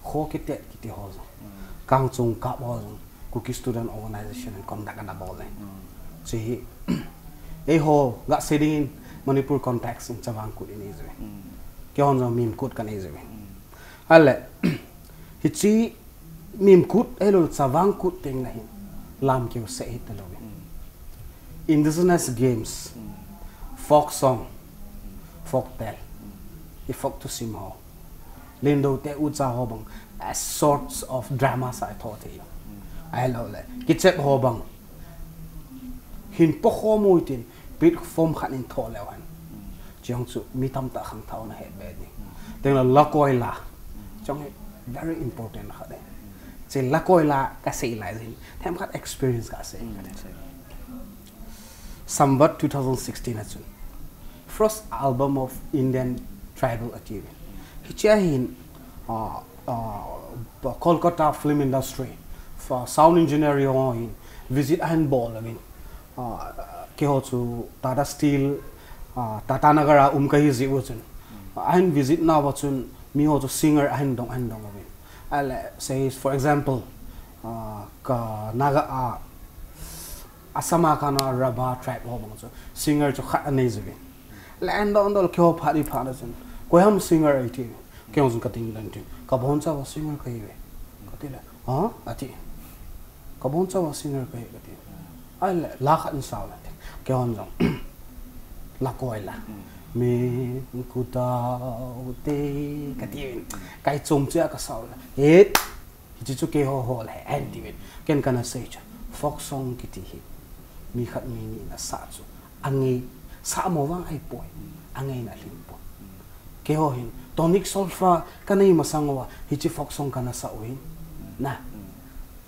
Kho Kitet kiti ho jong, Kangchong Kap ho jong, Kuki Student Organization in conduct ana bol e. Hiche hi, eiho ga sei dingin Manipur context in Chavang Kut inei jiuvin. Keihon jong Mim Kut kanei jiuvin. Ahile, hiche Mim Kut, ahilou Chavang Kut teng le hin, lam keu seh hita louvin. Indigenous games, folk song, folk tale, i folk thusim ho, Lendo te ucha ho bang, a sorts of drama sa i tho thei. Ahilou le, kichep ho bang, hin po khom u hitin, platform khat in tho leu hen. Chujong chu mi tamtah khangthah u ana he be ding. Chuteng le Lakoi La. Chujong hi very important khat e. Hiche Lakoi La kasei lai jeh hin, themkhat experience kasei khat e. Sambat two thousand sixteen a chun, first album of Indian tribal ati uvin. Hiche a hin, ah, ah, Kolkata film industry, fa-, sound engineer jong hin visit ahin bol uvin. Ah, keiho chu Tata Steel, ah, Tata Nagar a um kahi jeh u chun, ahin visit nauva chun, mi ho chu singer ahin dong, ahin dong uvin. Ahile, say, for example, ah, ka Naga a, Assam a kana Rabha tribe ho bang chu singer chu khat anei jiuvin. Le ahin dong dong le keiho phat i phat na chun, koi ham singer ati. Keiho jong kating dan tin, kabonchauva singer kahiuve, kati le, ha? Ati. Kabonchauva singer kahi, kati. Ahile, la khat in sao le, ati. Keihon jong, Lakoi La. Mim Kut taute, kati uvin. Kai chom cheh a kasao le, het. Hiche chu keiho hol ahi, ahin tiuvin. Ken kana sei chu, folk song kiti hi mi khat mi ni in asah chu, angei, sah mo vang ahipoi, angeina alhing poi. Keiho hin tonic solfa kanei masang uva, hiche folk song kana sah u hin, na,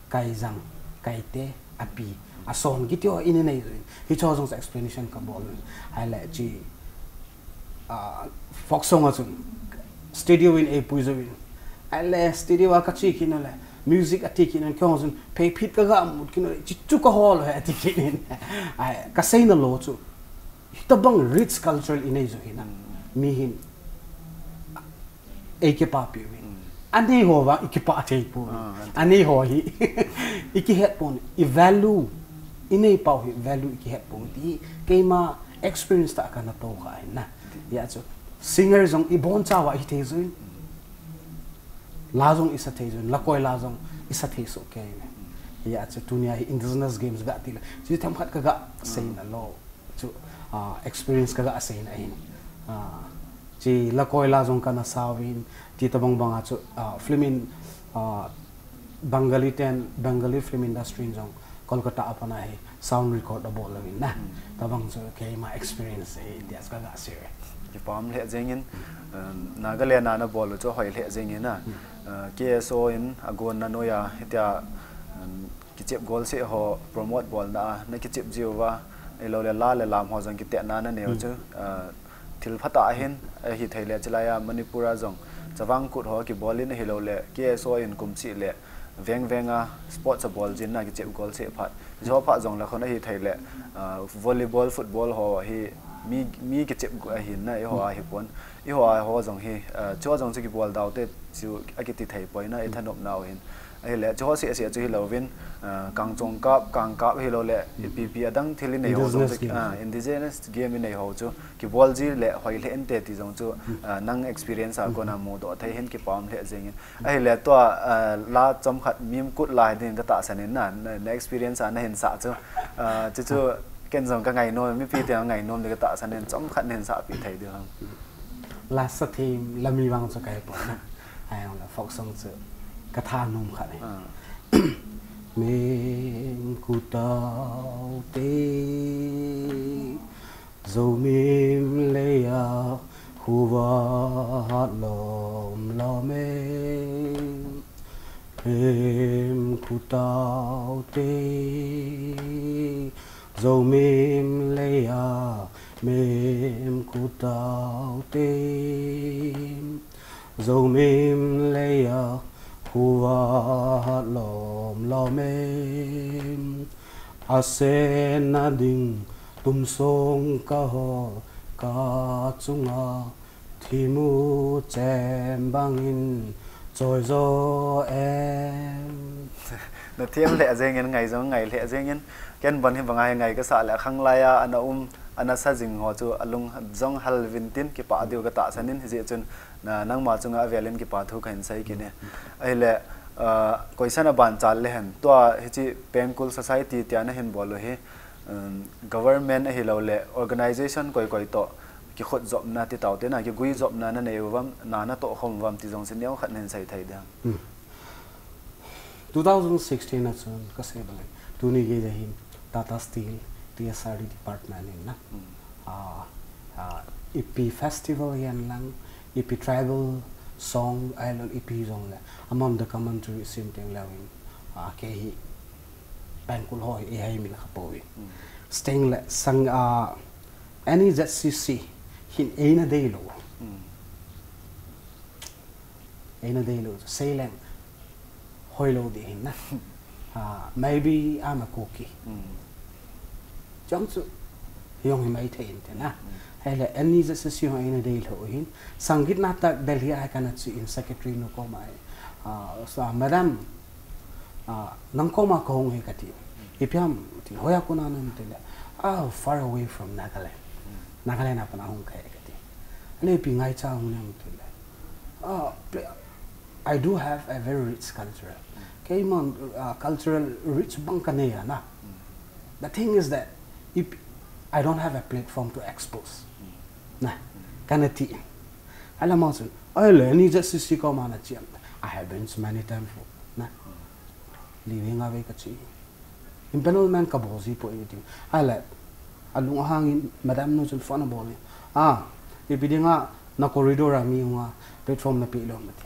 Kaijang, Kaite, Api, Ason kiti ho inei uvin. Hicheho jong chu explanation kabol uvin. Ahile hiche, ah, folk song a chun studio in eipui jouvin. Ahile studio a kache kit nale, music ati kit in, keiho jong pheiphit kaga mut kit nale, hiche chu kahol ahi ati kit in. Ahi, kaseina lou chu, hitobang rich cultural inei jiu hina, mi hin eikipapi uvin. Anei ho vang ikipah thei poi. Anei ho hi ikihet pon, i value, inei pau hi value ikihet pon ti hi keima experience tah a kana toh kha ahi na. Hijeh chun singer jong ibonchauva ihithei jiuvin, la jong isa thei jiuvin, Lakoi La jong isa thei soh kei in. Hijeh chun tunia hi indigenous games ga tile, hiche themkhat kaga seina lou chu, ah, experience kaga seina ahin. Ah, hiche Lakoi La jong kana sauvin, hitobang banga chu, ah, film in, ah, Bengali ten, Bengali film industry in jong Kolkata a pat a hi sound record abol uvin na. Tobang chu keima experience ahi tia chu kaga sei e. Kipah lheh jengin, um, Nagaland a nabol u chu hoi lheh jengin na. Uh, K S O in agonna noiya hitia, um, kichep golseh ho promote bolna a nakichep jiuva, ahiloule la le lam ho jong kitehna naneiu chu, ah, thil phatah ahin, ahithei le chulaiya Manipur a jong Chavang Kut ho kibol in ahiloule K S O in kumseh le, veng veng a sports a bol jin na kichep gol se phat. Hiche ho phat jong la khon ahi thei le, ah, volleyball, football ho hi mi, mi kichep go ahin na, eiho a hi pon. Eiho a ho jong hi, ah, chu jong chu kibol dau te chu akiti thei poi na, i thanop nau hin. Ahile, chu ho se se chu hi lo vin, ah, kangchong kap, kangkap hi lo le, ipi pi adang thil i nei ho jong chu, indigenous game i nei ho chu, kibol ji le hoi le ente ti jong chu, ah, nang experience a kona mu do thei hin kipah le jeng in. Ahile tua, ah, la chomkhat mim kut lai din ka tahsan in na, na, na experience a na hin sa chu. Ah, chu chu ken jong ka ngainom, mipi te ngainom din ka tahsan in chomkhat na hin sa pi thei diu ham. La sa thim la mi vang chu kai po na. Ai la folk song chu ka thanom khat e. Ah. Mim kutau te Zo mim leia khuva hat lom lom e. Mim kutau te. Zo mim leia mim kutau te. Zo mim leia khuva hat lom lom e. Asen na ding tumsong ka hol ka chunga thimu chem bangin choi zo em. Na thiam le jeng in ngai jong ngai le jeng in ken bon hi banga hi ngai ka sa le khang lai a ana um ana sa jing ho chu alung jong hal vin tin kipah diu ka tahsan in hijeh chun na, nangma chunga avel in kipah thu ka hin sei kit e. Ahile, ah, koisan a ban chal le hen. Tua hiche Pengkul Society tia na hin bol u hi, um, government ahi lo le organization koi koi to kikhut jopna ti tau te na, kigui jopna na nei u vam, na na to khom vam ti jong se neo khat na hin sei thei ding. Hmm. Two thousand sixteen a chun ka sei bang le. Tuni gei hin Tata Steel T S R D department in na. Hmm. Ah, ah, ipi festival hihen lang, ipi tribal song, ailou ipi jong le, amam documentary sim teng leu in, ah, kei hi Pengkul ho hi, i hai mi le kha po in. Mm. Steng le sang, ah, N E Z C C hin eina dei lou. Mm. Eina dei lou, sei leng hoi lou di hin na. Ah, maybe I'm a Kuki. Mm. Chang chu, hiong hi mai thei in te na. Mm. Hei le, N E Z C C hiong eina dei lou hin. Sangeet Natak Delhi a kana chi in secretary nu koma. Ah, so, madam, ah, nang koma kahung hi kati. Ipi ham, ti, hoiya kona nam ti le. Ah, far away from Nagaland. Mm. Nagaland a pat a hung kahi kati. Ale ipi ngaicha hung nam ti le. Ah, ple- I do have a very rich culture. Keiman, uh, cultural rich bang ka nei a na. The thing is that if I don't have a platform to expose, na, kana ti. Alam a chun, ai le, N E Z C C koma na chi am. I have been many times for, na. Living away ka chi. Empanelment ka bol ji poi ti. Ahile, alung ahang in madam nu chun phone abol in. Ah, ipi dinga na corridor a mi hunga platform na pe lou em ati.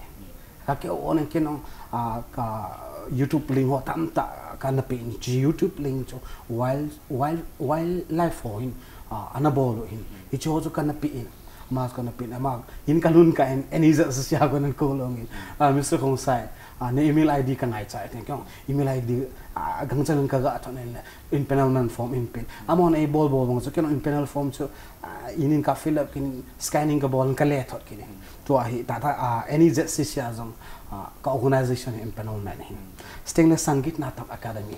Ka ke on ken ong, ah, ka YouTube link ho tamtah kana pe in chi YouTube link chu wild, wild, wildlife ho hin, ah, ana bol u hin. Hiche ho chu kana pe in. Ama kana pe in, ama in ka lhun kah in, N E Z C C a kona kou lou in. Ah, Mister Khongsai, ah, na email I D ka ngaicha e, thank you. Email I D, ah, gangchal in ka ga thot in le, empanelment form in pe in. Amahon ei bol bol bang chu, ken empanel form chu, ah, in in ka fill up kin, scanning ka bol in ka le thot kin. Tua hi, tata, ah, N E Z C C a jong, ah, ka organization hi empanelment hi. Steng le Sangeet Natak Academy.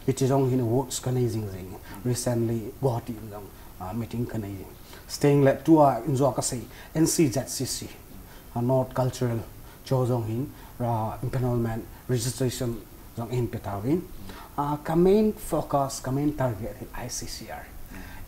Hiche jong hin awards ka nei jing jing. Recently, Guwahati in jong, ah, meeting ka nei jing. Steng le tua in jong ka sei, N C Z C C, ah, North Cultural, chu jong hin, ah, empanelment, registration jong in pe tauvin. Ah, ka main focus, ka main target hi I C C R.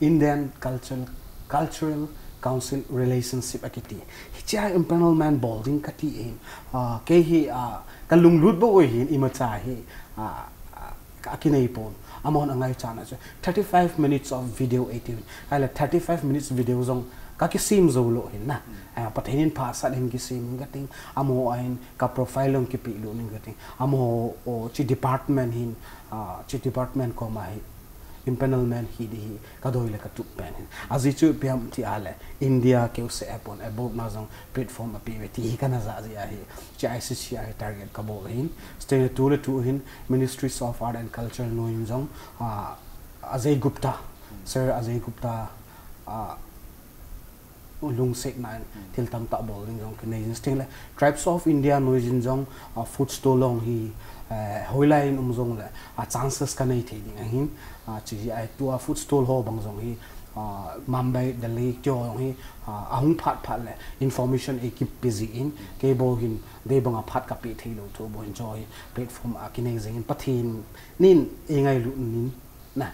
Indian Cultural, Cultural Council Relationship akiti. Hiche a empanelment bol ding kati in, ah, kei hi, ah, ka lunglut bou ahin, imacha hi, ah, ah, ka kinei pon. Amahon angaichat na chu thirty-five minutes of video eighteen. Ahile thirty-five minutes video jong ka kisem jou lou hin na. Ah, Pathen in phasah in kisem in ka ting. Amaho ahin ka profile jong kipe lou in ka ting. Amaho, o, chi department hin, ah, chi department koma hi. Empanelment hi ding hi kadei le katup pen ahi. Ajeh chu ipi ham ti ahile India keu seh apon abroad na jong platform ape uve ti hi kana ja jeh ahi. Hiche ICC a hi target kabol ahin. Chuteng le tu le tu hin Ministries of Art and Culture noiyin jong, ah, Ajay Gupta, Sir Ajay Gupta, ah, lungsetna in thil tamtah bol ding jong kinei jin. Chuteng le Tribes of India noiyin jong, ah, food stall hung hi, eh, hoilai in um jongle, ah, chances kanei thei ding ahin, ah, hiche hi ahi. Tua food stall ho bang jong hi, ah, Mumbai, Delhi, keo jong hi, ah, ahung phat phat le information eikipe jin, kei bou hin dei banga phat kape thei lou thu bou hin hiche hi platform a kinei jing in Pathen in eingailut in na.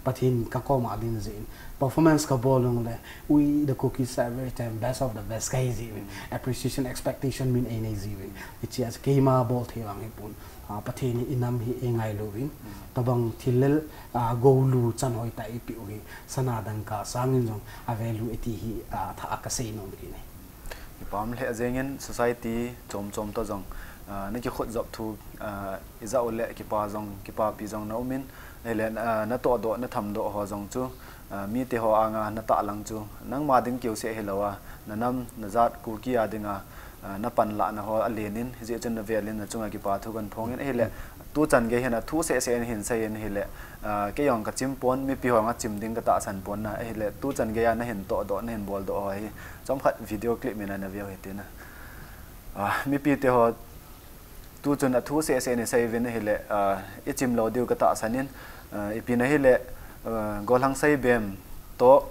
Pathen kakoma ding jeh in. Performance kabol jongle, we the Kukis are very talented, best of the best kahi jiuvin. Appreciation, expectation min einei jiuvin. Hiche a keima bol thei vang hipon. Ah, Pathen in inam hi eingailu uvin. Tobang thil le, ah, golu chan hoitah eipeh u hi. Sana dangka sangin jong a value e ti hi, ah, thah a kasei nom kit e. Kipah lheh jengin society chom chom toh jong, ah, nakikhut jop thu, ah, ija u le kipa jong, kipapi jong na umin, ahile, ah, natoh doh, nathamdoh ho jong chu, ah, mite ho anga natahlang chu, nangma ding keu seh hilou a, nanam, najat, Kuki a dinga, ah, napanlahna ho alen in, hijeh chun navel in nachunga kipa thu kahin phong in, ahile, tuchan gei hin athu seh seh in hin seiyin ahile, ah, kei jong kachim pon, mipi ho nga chim ding katahsan pon na, ahile, tuchan gei a nahin toh doh, nahin bol doh ho hi, chomkhat video clip min a naveu hite na. Ah, mipite ho, tuchun athu seh seh in isei uvin ahile, ah, ichim lou diu katahsan in, ah, ipi na hile, ah, Golhang Seibem toh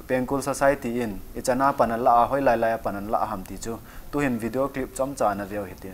Pengkul Society in ichan a pan alah a, hoilai lai a pan alah ham ti chu, tuhin video clip chomcha naveu hite.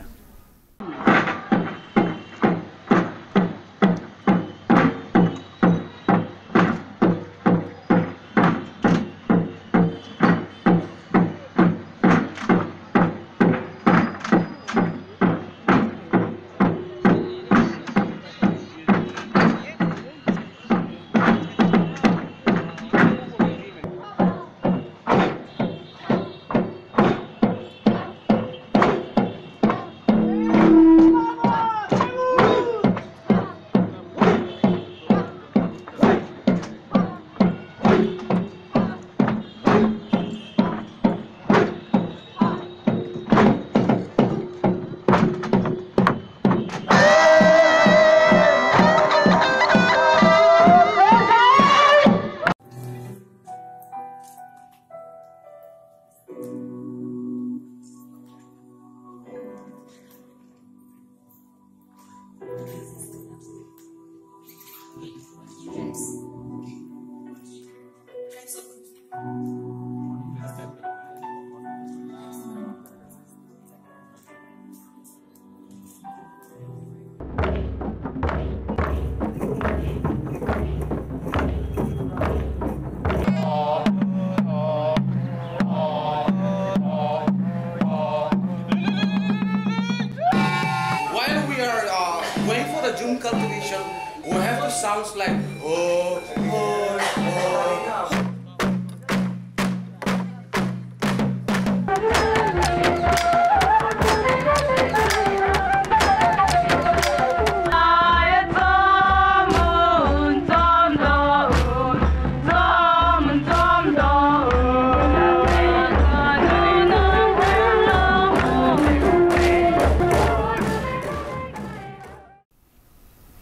While we are, uh, going for the Jhum cultivation, we have to sounds like oh, oh, oh.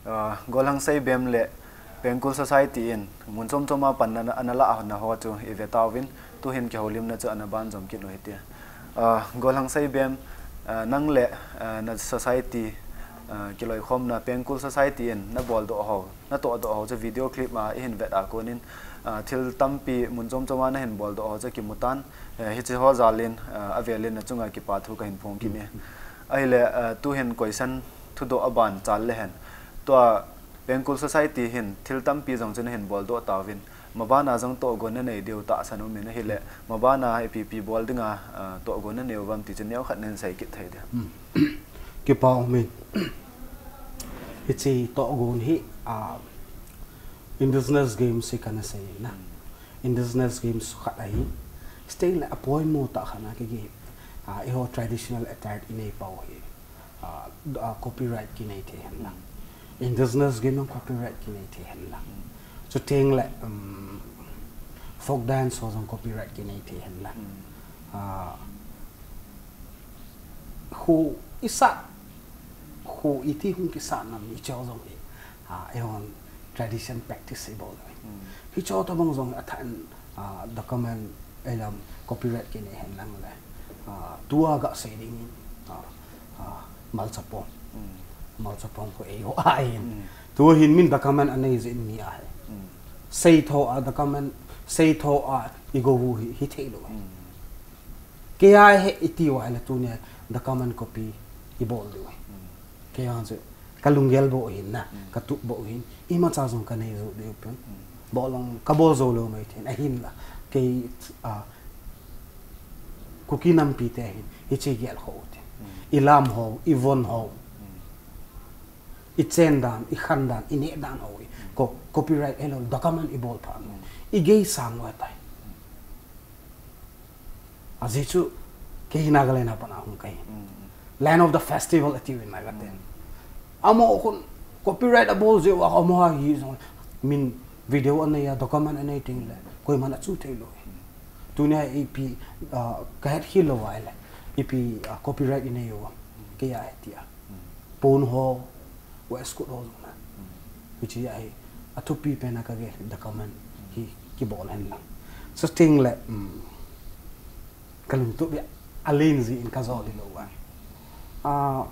Ah, Golhang Seibem le Pengkul Society in mun chom chom a pan ana, ana lah na ho chu i ve tauvin, tuhin kihoulimna chu ana banjom kit u hite. Ah, Golhang Seibem, ah, nang le, ah, na society, ah, kiloikhomna Pengkul Society in na boldoh ho, na tohdoh ho chu video clip a i hin vet a konin, ah, thil tampi mun chom chom a na hin boldoh ho chu kimu tan, eh, hiche ho jal in, ah, avel in na chunga kipa thu ka hin phong kit e. Ahile, ah, tuhin koisan thudoh a ban chal le hen. Tua Pengkul Society hin thil tampi jong chu na hin boldoh tauvin. Maban a jong tohgon na nei diu tahsan um in ahile. Maban a ipi ipi bol dinga, ah, tohgon na nei u vem ti chu neokhat na hin sei kit thei diam. Hmm. Kipa um in. Hiche tohgon hi, ah, Indigenous Games hi kana sei na. Hmm. Indigenous Games khat ahi. Chuteng le apoimo tah khat na kei, ah, eiho traditional attire i nei pau hi. Ah, ah, copyright kinei thei hen lang. Indigenous Game jong copyright kinei thei hen lang. Chuteng le, um, folk dance ho jong copyright kinei thei hen lang. Hmm. Ah, khu i sat, khu iti hung kisat nam hicho jong hi, ah, eihon tradition practice i bol. Hmm. Hicho tabang jong athah in, ah, document, eilam copyright kinei hen lang le. Ah, tua gasei ding in, ah, ah, malchapong. Hmm. Malchapong khu eiho ahin. Hmm. Tua hin min document anei jin mi ahi. Hmm. Seitho a document, seitho a i go u hi, hithei lou. Hmm. Kei a he iti uva le tunia document copy i bol diu. Hmm. Kei a chu ka lunggel bou hin na, hmm, ka tup bou hin, imacha jong ka nei jou diu pon. Hmm. Bol long ka bol jou lou mai thei, ahinla. Kei, ah, Kuki nampi te hin, hiche gel ho u te. Hmm. I lam ho, i von ho. Hmm. I chen dan, i khan dan, i neh dan ho. Hmm. Ko, copyright eilou, document i bol pha. Hmm. I gei sang uva tai. Ajeh chu, kei hi Nagaland a pat a hung kahi. Mm. Land of the festival ati uvin Naga ten. Mm. Amaho khun copyright abol jeh uva amaho hi jong min video anei a, document anei teng le koiman achu thei lou. Tunia ipi, ah, ka het khel lou uva le, ipi, ah, copyright inei uva, kei a he tia. Mm. Pon ho, waistcoat ho jong na. Mm. Hiche ahi, athupi pen a ka gel document hi kibol hen lang. Chuteng le, um, ka lungtup a alen jin ka jol lou uva. Ah,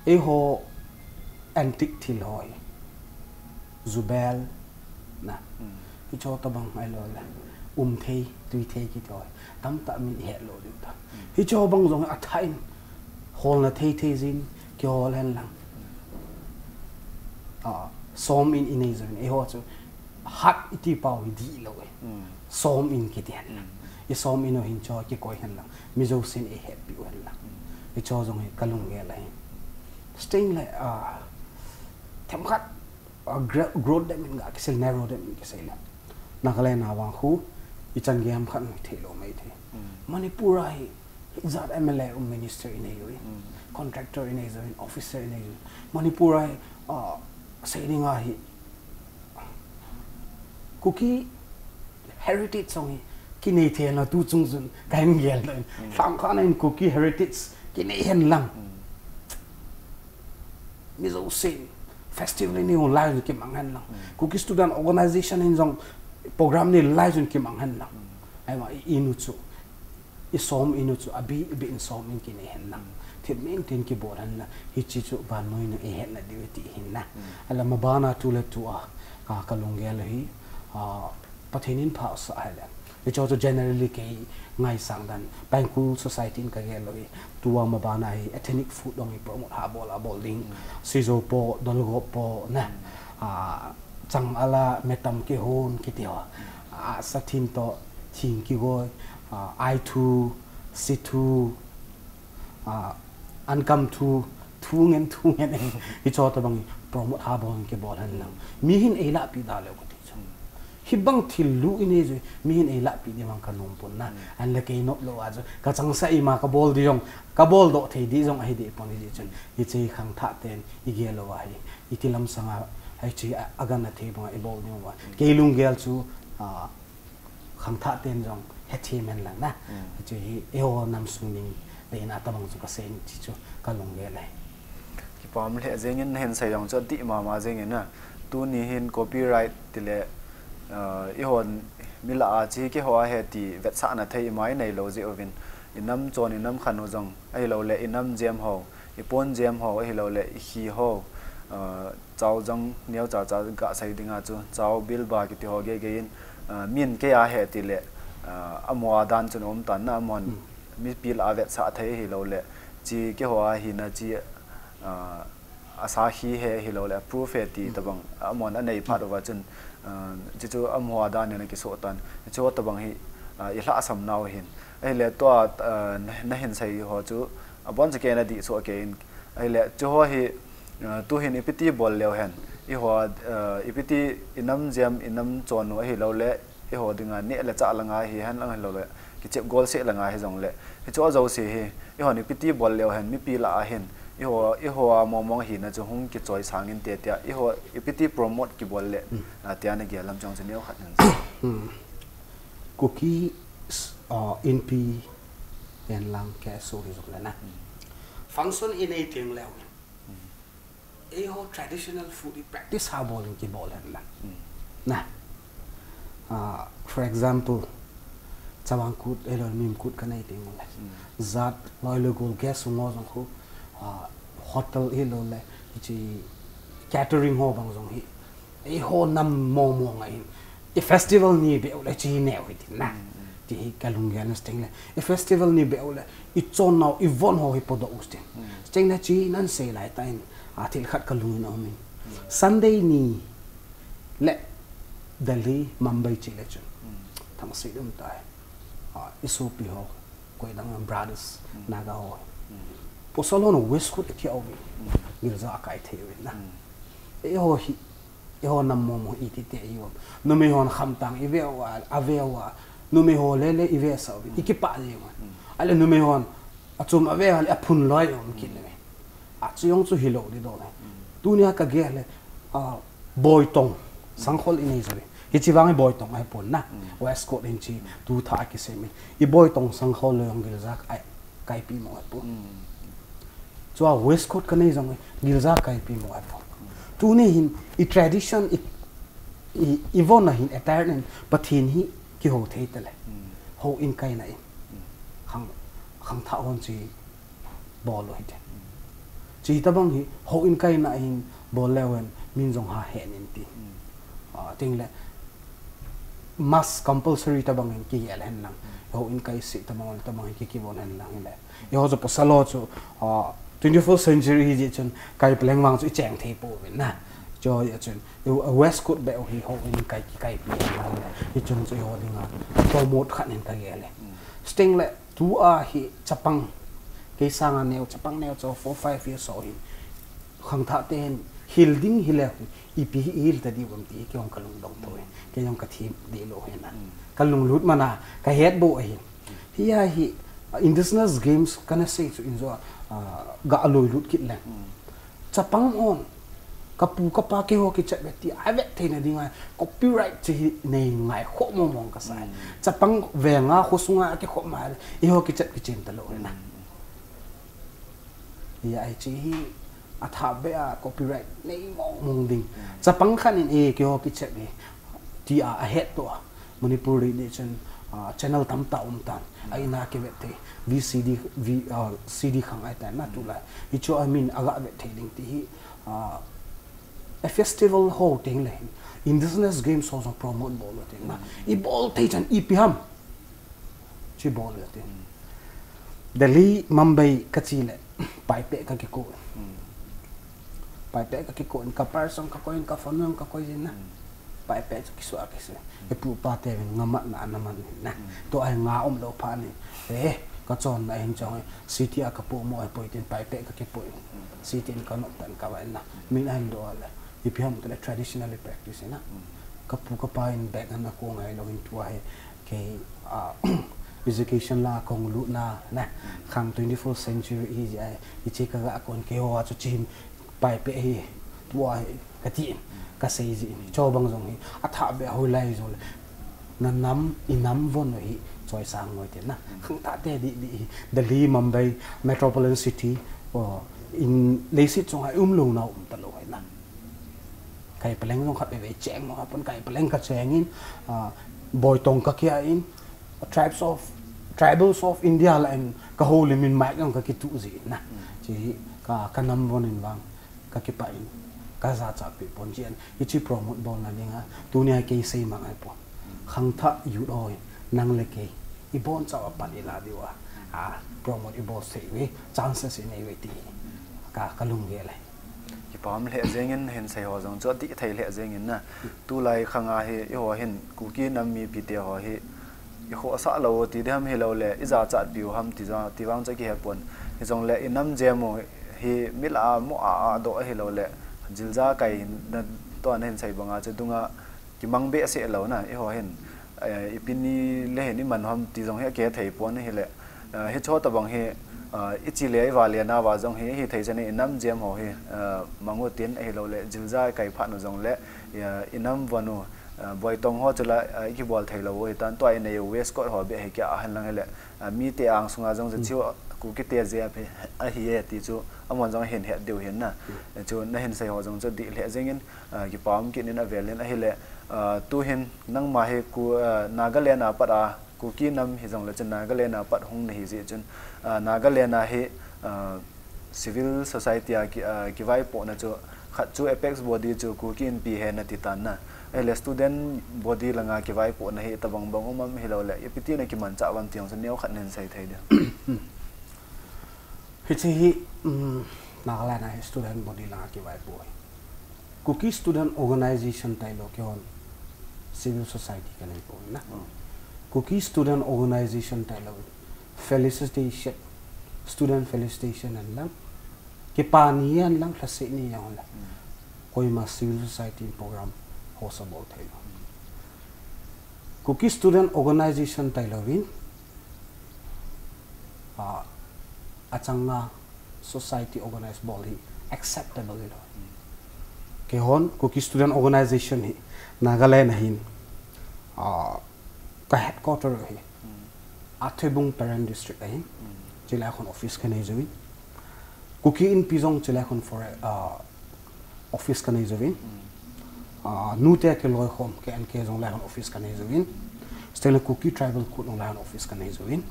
eiho antique thil ho hi. Jubel, na. Hmm. Hicho tabang ahilou le. Um thei, tui thei kiti ho. Tamtah min i het lou diu ta. Hmm. Hicho bang jong athah in holna thei thei jin kihol hen lang. Ah, som in inei jong in eiho chu hat iti pau hi dihlou e. Hmm. Som in kiti hen lang. Hmm. I som in u hin cho kikoi hen lang. Mi jousen eihetpi u hen lang. Hmm. Hicho jong hi ka lunggel ahi. Chuteng le, ah, themkhat a, gra-, growth dem in ga kisei, narrow dem in kisei le. Nagaland a vang khu, i chan gei ham khat hung thei lou mai thei. Mm. Manipur a hi, hijat M L A um, minister inei uvin, mm, contractor inei uvin, officer inei uvin. Manipur a hi, ah, sei ding a hi, Kuki heritage jong hi, kinei thei na tu chung chun, ka hin gel lou in. Mm. Lhangkhat a hin Kuki heritage, kinei hen lang. Mm. Mi jousen festival inei u lai jong kimang hen lang. Hmm. Kuki Student Organization in jong program nei lai jong kimang hen lang. Hmm. Ahivang i in u chu, i som in u chu, abih, abih in som in kinei hen lang. Hmm. Thil min tin kibol hen lang. Hiche chu vannoi nu eihetna diu ti hin na. Hmm. Ahinla maban a tu le tu a, a, ka lunggel hi, a, Pathen in pha asah hile. Hicho chu generally kei ngaisang dan. Pengkul society in ka gel lou hi. Tua maban a hi ethnic food jong hi promote ha bol a bol ding. Mm. Sijo po, dolgop po, na. Mm. Ah, chang ala, metam kihon, kiti ho. Mm. Ah, sathin to, thing kigoi, ah, aithu, sithu, ah, ankam thu, thu ngen, thu ngen, eh, hicho tabang hi promote ha bol kibol hen lang. Mi hin eilahpi da leu kati chu. Hibang thil lu inei jeh, mi hin eilahpi ding vang ka nom pon na. Hmm. Ahinla kei nop lou a chu, ka changseh ima ka bol ding jong, ka bol doh thei ding jong ahi deh pon ahi jeh chun. Hiche khangthah ten i gel lou a hi, iti lam sanga, hiche a, agangthei banga i bol ding uva. Hmm. Kei lunggel chu, ah, khangthah ten jong hethem hen lang na. Hmm. Hiche hi eiho nam sung ding deina tabang chu ka sei in ti chu ka lunggel ahi. Kipah lheh jeng in, nahin sei jong chu adih mama jeng in na. Tuni hin copyright tile, ah, eihon mi lah a hiche keiho ahi ti vetsahna thei ima inei lou jeh uvin. I nam chon, i nam khan u jong, ahilouleh i nam jem ho, i pon jem ho, ahilouleh i khi ho, ah, Chao jong neocha cha gasei dinga chu, chao bilba kiti ho geigei in, ah, min kei ahi tile, ah, amaho a dan chun aum tan na, amahon, hmm, mipi lah a vetsah thei ahilouleh, hiche keiho a hina hiche, ah, asakhi ahi ahilouleh, proof ahi ti, hmm, tabang, amahon anei phat uva chun, ah, hiche chu amaho a dan in akisoh tan, hiche ho tabang hi, ah, i lhahsam nau ahin. Ahile tua, ah, na, nahin sei ho chu, abon chu kei nadih soh kei in, ahile, hiche ho hi, Ah, tuhin ipiti bol leu hen. Eiho, ah, ipiti i nam jem, i nam chon u ahilouleh, eiho dinga neh le chah langa hihen lang ahilouleh, kichep gol seh langa hijongleh. Hiche ho jouse hi, eihon ipiti bol leu hen, mipi lah a hin, Eiho, eiho a mong mong hina chu hung kichoi sangin te tia, eiho ipi ti promote kibol le, hmm, a tia na gel lam chong chu neo khat nan. Hmm. Kuki s-, uh, Inpi en lang K S O hi jong le na. Hmm. Function i nei teng leu. Hmm. Eiho traditional food i practice ha bol in kibol hen lang. Hmm. Na. Ah, for example, Chavang Kut, eiho Mim Kut ka nei teng le. Hmm. Jat, loi le gol guest ho jong khu, ah, hotel eiho le, hiche catering ho bang jong hi. Eiho nam mong mong a hin. I festival ni beh u le chi neo hi tin na. Hmm, hmm. Ti hi ka lunggel na sting le. I festival ni beh u le, i chon nau, i von ho hi podoh u sting. Hmm. Sting na chi nan sei lai ta in, a thil khat ka lung in a um in. Hmm. Sunday ni le Delhi, Mumbai chi le chun. Hmm. Thang sei dum ta hi. A, i sopi ho, koi dang brothers, hmm, Naga ho. Hmm. Pasal ho na West Coast ki au vi. Hmm. Girja a kai thei vi na. Hmm. Eiho hi, eiho nam mong mong i ti te i um. Numei hon khamtang i ve u a, a ve u a. Numei ho le le i ve sa u. Hmm. I kipah le u. Hmm. Ale numei hon, a chom a ve u a, le a phun loi um kin le. A chu jong chu hilou di do le. Hmm. Tunia ka gel le, a, Boitong, Sangkhol i nei jo le. Hichi vang i Boitong ahi pon na. Hmm. West Coast in chi, hmm, tu tha a kisem in. I Boitong Sangkhol le jong girja ai, kaipi mo ahi pon. Hmm. Chua West Coast ka nei jong girja kaipi mo ahi pon. Hmm. Tuni hin, i tradition, i, i, i von a hin, attire in, Pathen hi kiho thei ta le. Hmm. Houin kaina in. Hmm. Khang, khangthah hon chi bol u hite. Hmm. Chi tabang hi, houin kaina hin bol leu hen, min jong ha hen in ti. Hmm. Ah, ting le, mask compulsory tabang in kigel hen lang. Hmm. Houin kai se tabang le tabang in ki, kibol hen lang le. Eiho chu pasal ho chu, ah, twenty-first century hi jeh chun kai peleng vang chu i cheng thei pouvin na. Chu jeh chun, i, West Coast beh u hi houin kai, kikaipi hen lang le. Hichun chu eiho dinga promote khat in ka gel le. Hmm. Sting le, tua hi chapang, kei sanga neo, chapang neo chu four, five years old hin. Khangthah te hin, hil ding hile, ipi hi hil ta di bam ti, kei jong ka lungdong tho e. Kei jong ka thim di lou hen a. Mm. Ka lunglut man a, ka het bou ahi. Hi a hi, ah, Indigenous Games ka na sei chu in jo, ah, ga a loi lut kit le. Mm. Chapang hon, ka pu ka pa keiho kichat ve ti, a vet theina dinga, copyright chi hi nei ngai kho mong mong ka sa e. Mm. Chapang venga khosunga kikhop ma, eiho kichat kichen ta lou na. Mm. Hi a hi chi hi, a tha be a copyright nei mong mong ding. Mm. Chapang khat in e keiho kichat ve ti a, a het to a. Manipur ri ni chun, ah, channel tamtah um tan. Mm. A ina kivet thei. V C D, V, ah, C D khang ai tan na, mm, tulai. Hichu a min a ga vet thei ding ti hi, ah, a festival ho teng le hin. Indigenous Games ho jong promote bol u teng na. Mm. I bol thei chan ipi ham. Chi bol u teng. Mm. Delhi, Mumbai ka chi le. Paipeh ka kiko. Mm. Paipeh ka kiko in ka purse jong ka koi in ka phone jong ka koi jin na. Mm. Paipeh chu kisu a kisu. Mm. E pu pa te vin nga mat na na man na. Mm. Tua hi nga um lou phat in. Eh, ka chon na hin chong. City a ka pu mo e poi tin paipeh ka kipo in. Mm. City in ka nop tan ka va in na. Mm. Min a hin do le. Ipi ham tile traditionally practice na. Mm. Ka pu ka pa in bag an na ko ngai lou hin tua hi. Kei, ah, education la kong lut na, na, khang twenty-first century hi jeh a, hiche ka ga kon keiho a chu chim paipeh hi, tua hi, ka ti in, ka sei ji in, cho bang jong hi, a tha be a hoilai jong le, na nam, i nam von hi, choi sang ngoi te na, khangthah te di, di hi, Delhi, Mumbai, metropolitan city, o, in, leiset chung a um lou na um ta lou hi na. Kai peleng jong khat veve cheng mo, apon kai peleng ka cheng in, ah, Boitong ka kia in, tribes of, tribals of India la in ka houlim in mic jong ka kitu ji in na. Mm. Chi hi ka, ka nam von in vang ka kipah in, ka jachat pi pon chi an, hichi promote bol na ding a, tunia kei sei mang ai pon. Mm. Khangthah youth ho in, nang le kei, i bon chau a pan i la diu a, ah, promote i bol sei ve, chances i nei ve ti hi, ka, ka lunggel e. Kipah lheh jeng in hin sei ho jong chu adih thei lheh jeng in na. Tulai khang a hi eiho hin Kuki nam mipi te ho hi i khohsah lou ti ding ham hilou le i jachat piu ham ti jong, ti vang chu kihe pon. Hijongle i nam jem u hi mi lah a mo a, a doh ahilou le jilja kai na toh na hin sei bang a chu dunga kimang behseh lou na, eiho hin, eh, ipi ni le hin i man ham ti jong hi a kithei pon ahile, eh, hicho tabang hi, Ah, i chi le i va le na va jong hi, hi thei chan i nam jem ho hi, ah, mang u tin, ahilou le, jilja kai phat nu jong le, ah, i nam van u, ah, boitong ho chu la, ah, i kibol thei lou u hi tan, tua i nei u waistcoat ho beh hi kia a hen lang le, ah, mi te ang sunga jong chu, Kuki te je a phe, a hi e ti chu, amon jong hin het diu hin na. Chu na hin sei ho jong chu dih le jeng in, ah, kipa um kit in a vel in ahile, ah, tu hin nangma hi ku, ah, Nagaland a pat a, Kuki nam hi jong le chun Nagaland a pat hung na hi jeh chun, ah, Nagaland a hi, ah, civil society a ki, ah, kivaipohna chu khat chu apex body chu Kuki Inpi hi na ti tan na. Ahile student body langa kivaipohna hi tabang bang um am hilou le, ipi ti na kimanchah vam ti jong chu neo khat nen sei thei diu. Hiche hi, um, Nagaland a hi student body langa kivaipoh hi. Kuki Student Organization tailou kihon civil society ka nei poi na. Hmm. Kuki Student Organization tailou felicitation, student felicitation an lang, kipa ni an lang, lhase ni an lang. Hmm. Koima civil society program host abol thei lou. Kuki Student Organization tailou vin, ah, achanga society organize bol hi acceptable hilou. Kihon Kuki Student Organization hi Nagaland a hin, ah, ka headquarter hi Athoubung Peren District a hin, chilai khun office ka nei jouvin. Kuki Inpi jong chilai khun for, ah, office ka nei jouvin. Ah, nute kiloi khom, K N K jong lai khun office ka nei jouvin. Chuteng le Kuki Tribal Code jong lai khun office ka nei jouvin.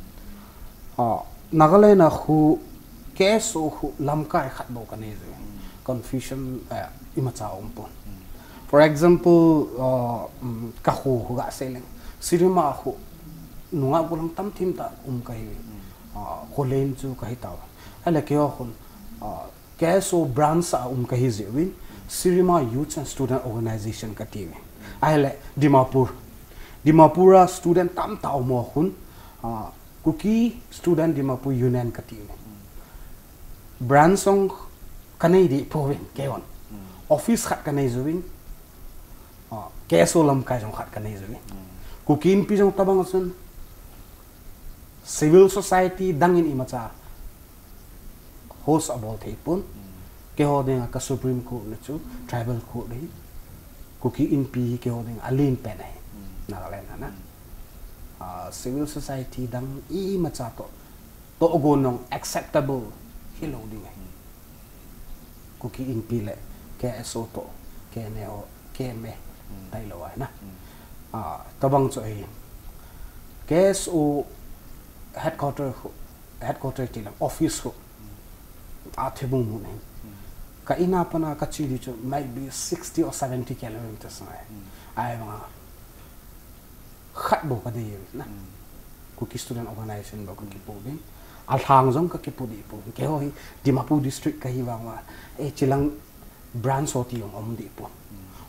Ah, Nagaland a khu K S O khu lamkai khat bou ka nei jouvin. Confusion, eh, imacha um pon. For example, ah, um, ka khu khu ga sei leng. Sirima khu nungah gollhang tam thim tah um ka hi. Ah, Kholein chu ka hi tau. Ahile keiho khun, ah, K S O branch a um ka hi jeh uvin, Sirima Youth and Student Organization ka ti uvin. Ahile, Dimapur. Dimapur a student tamtah um ho khun, ah, Kuki Student Dimapur Union ka ti uvin. Branch jong ka nei deh pouvin, keihon. Office khat ka nei jouvin, ah, K S O lamkai jong khat ka nei jouvin. Kuki Inpi jong tabang chun, civil society dang in imacha host abol thei pon. Keiho dinga ka Supreme Court na chu Tribal Court hi. Kuki Inpi hi keiho dinga alen pen ahi. Nagaland a na. Ah, civil society dang imacha toh, tohgon jong acceptable hilou ding ahi. Kuki Inpi le K S O toh, K N A ho, K M A, tailou ahi na. Ah, tabang chu ahi. K S O headquarter khu, headquarter ti leng office khu, Athoubung mun ahi. Ka in a pat a ka che ding chu might be sixty or seventy kilometers na ahi. Ahivanga khat bou ka dei uvin na. Kuki Student Organization bou ka kipoh uvin. Alhang jong ka kipoh deh pouvin. Keiho hi Dimapur District ka hi vang uva, eh, chilang branch ho ti jong um deh pon.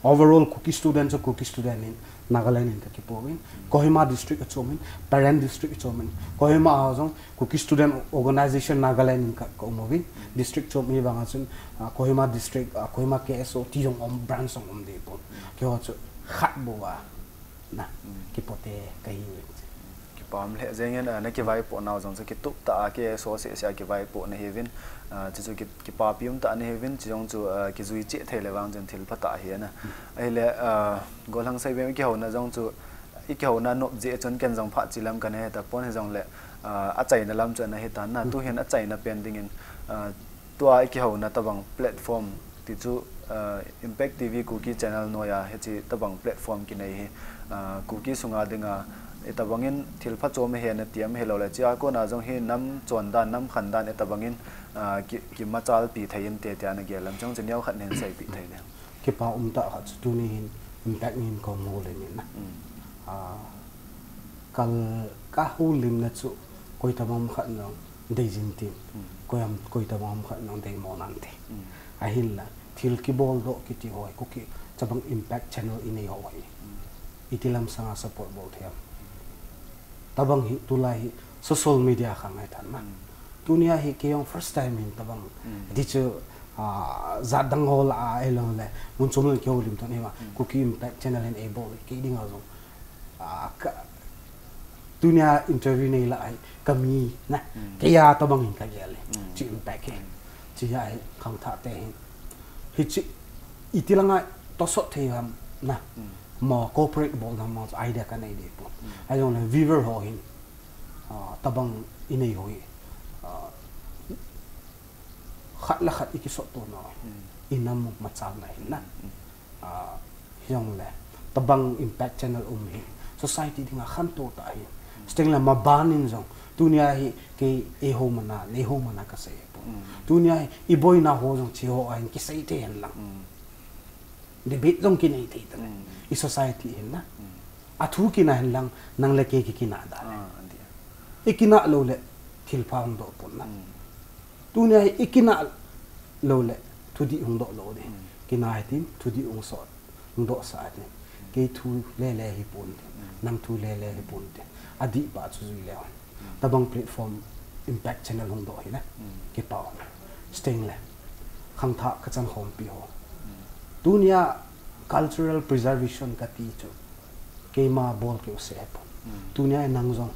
Overall Kuki student chu Kuki student in Nagaland in ka kipoh uvin. Kohima District a chom in, Peren District a chom in. Kohima a jong Kuki Student Organization Nagaland in ka, ka um uvin. District chom hi vang a chun, ah, Kohima District, ah, Kohima K S O ti jong um, branch jong um deh pon. Keiho chu khat bou a na, kipoh te ka hi uvin. Kipa um lheh jeng in, ah, na kivaipoh nau jong chu kitup tah a, K S O seh seh a kivaipoh na hi uvin, ah, chu chu ki, kipapi um tah na hi uvin, chu jong chu, ah, kijui cheh thei le vang chun thil pha tah ahi na. Ahile, ah, gollhang Seiboi i kihouna jong chu, i kihouna nop jeh chun ken jong phat chi lam ka na he tapon hi jong le, ah, achaina lam chu ana hi tan na, tu hin achaina pen ding in, ah, tua i kihouna tabang platform ti chu, ah, Impact T V Kuki channel noi a hiche tabang platform kinei hi, ah, Kuki sunga dinga, itabang in thil phachom ahi na ti am hilou le, chua kona jong hi nam chon dan, nam khan dan itabang in, ah, ki, kimachalpi thei inte tia na gel lam chu neo khat nen seipeh thei le. Kipa um tah khat chu tuni hin Impact in ka houlim in na. Ah, kal, ka houlimna chu koi tabang khat jong dei jin tin, koi am, koi tabang khat jong dei mo nante. Ahinla, thil kibol doh kiti ho hi, Kuki tabang Impact channel i nei ho hi, iti lam sanga support bol thei am. Tabang hi, tulai hi, social media khang ahi tan na. Tunia hi kei jong first time in tabang. Ti chu, ah, jat dang ho lah a, ahilou le, mun chom le kihoulim tan hi ma. Kuki Impact channel in eibol, kei dinga jong, ah, ka, Tunia interview nei lah hi kami na. Keiya tabang hin kagel e. Chu impact hi. Chuti a hi khangthah te hin. Hichi iti langa tosot thei ham na. Mo cooperate bol ham mo idea kanei deh pon. Ahijongle viewer ho hin. Ah, tabang inei ho hi. Ah, khat le khat ikisot to na. Inam machal na hin na. Ah, hijongle tabang impact channel um hi society dinga khantou tah hi. Chutengle maban in jong tunia hi kei eiho mana, neiho mana kasei pon. Tunia hi iboina ho jong hiche ho a hin kisei thei hen lang. Debate jong kinei thei tale. I society hin na. Athu kina hen lang nang le kei kikinah da le. Ikinah lou le thilpha hung doh pon na. Tunia hi ikinah lou le thudih hung doh lou ding. Kinah hitin thudih hung sot, hung doh sah hitin. Kei thu lele hi pon tin, nang thu lele hi pon tin. Adih pa chu jui leu hen. Tabang platform impact channel hung doh hi na. Kipah. Chutengle khangthah kachan khompi ho. Tunia cultural preservation kati chu keima bol keu seh pon. Tunia nang jong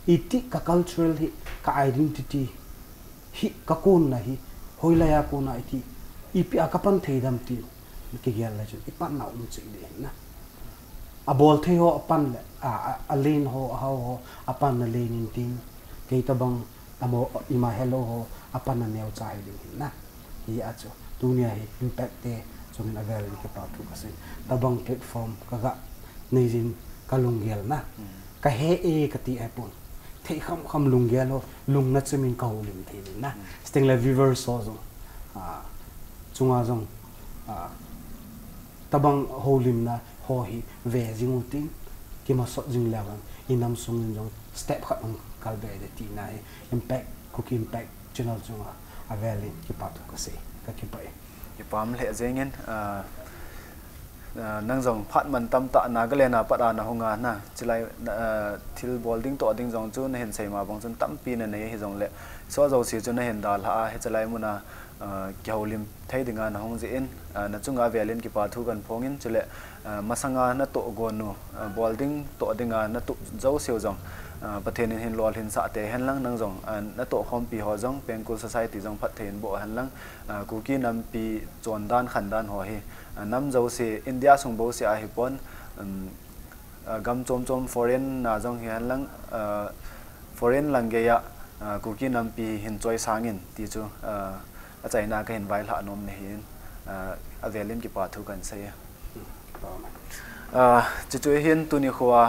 iti ka cultural hi, ka identity hi, kakonna hi hoilai a kona iti, ipi a kapan thei dem ti kigel le chun ipanna um cheh ding na. Abol thei ho apan le, a, a, alen ho, ahao ho apanna len in tin, kei tabang amo ima helou ho apanna neocha hi ding hin na. Hia chu tunia hi impact te chungin avel in kipathu kasei. Tabang platform kaga nei jin kalunggel na. Kahe e kati ahipon. Thei khamkham lunggel ho, lungna chimin kahoulim thei ding na. Chutengle viewers ho jong, ah, chunga jong, ah, tabang houlimna ho hi ve jing utin, kimasot jing leu hen, inam sungin jong step khat hung kalbe ding tina hi, Impact, Kuki Impact channel chunga avel in kipathu kasei, kakipah e. Kipah lheh jengin, ah, ah, nang jong phat mantam tah Nagaland a pat a nahung a na, chulai, ah, thil bol ding toh ding jong chu nahin sei ma bang chun tampi nanei hijongle, hicheho jouse chu nahin dalhah a, hiche lai muna, ah, kihoulim thei dinga nahung jeh in, ah, nachunga avel in kipathu kahin phong in, chule, ah, masanga natoh gon u, ah, bol ding toh dinga natup jouseu jong, ah, Pathen in hin lolhinsah tei hen lang nang jong, ah, natoh khompi ho jong, Pengkul Society jong phatthei in boh hen lang, ah, Kuki nampi chondan khandan ho hi, ah, nam jouse, India sung bouseh a hipon, um, ah, gam chom chom foreign a jong hi hen lang, ah, foreign lang geiya, ah, Kuki nampi hin choi sangin ti chu, ah, achaina kahin vailhah nom na hin, ah, avel in kipathu kahin sei e. Ah, chuchu hin tuni khoa,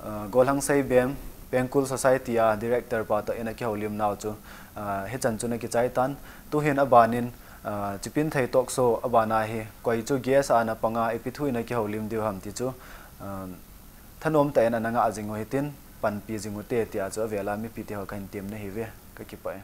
ah, Golhang Seibem, Pengkul Society a director pa toh in akihoulim nau chu, ah, hichan chu nakichai tan, tuhin aban in, ah, Chipinthei Talk Show abana hi, koi chu guest a napanga ipi thu in akihoulim diu ham ti chu, ah, thanom tah in ana ngah jing u hitin, panpi jing ute tia chu avela mipi te ho kahin temna ahiuve, kakipah e.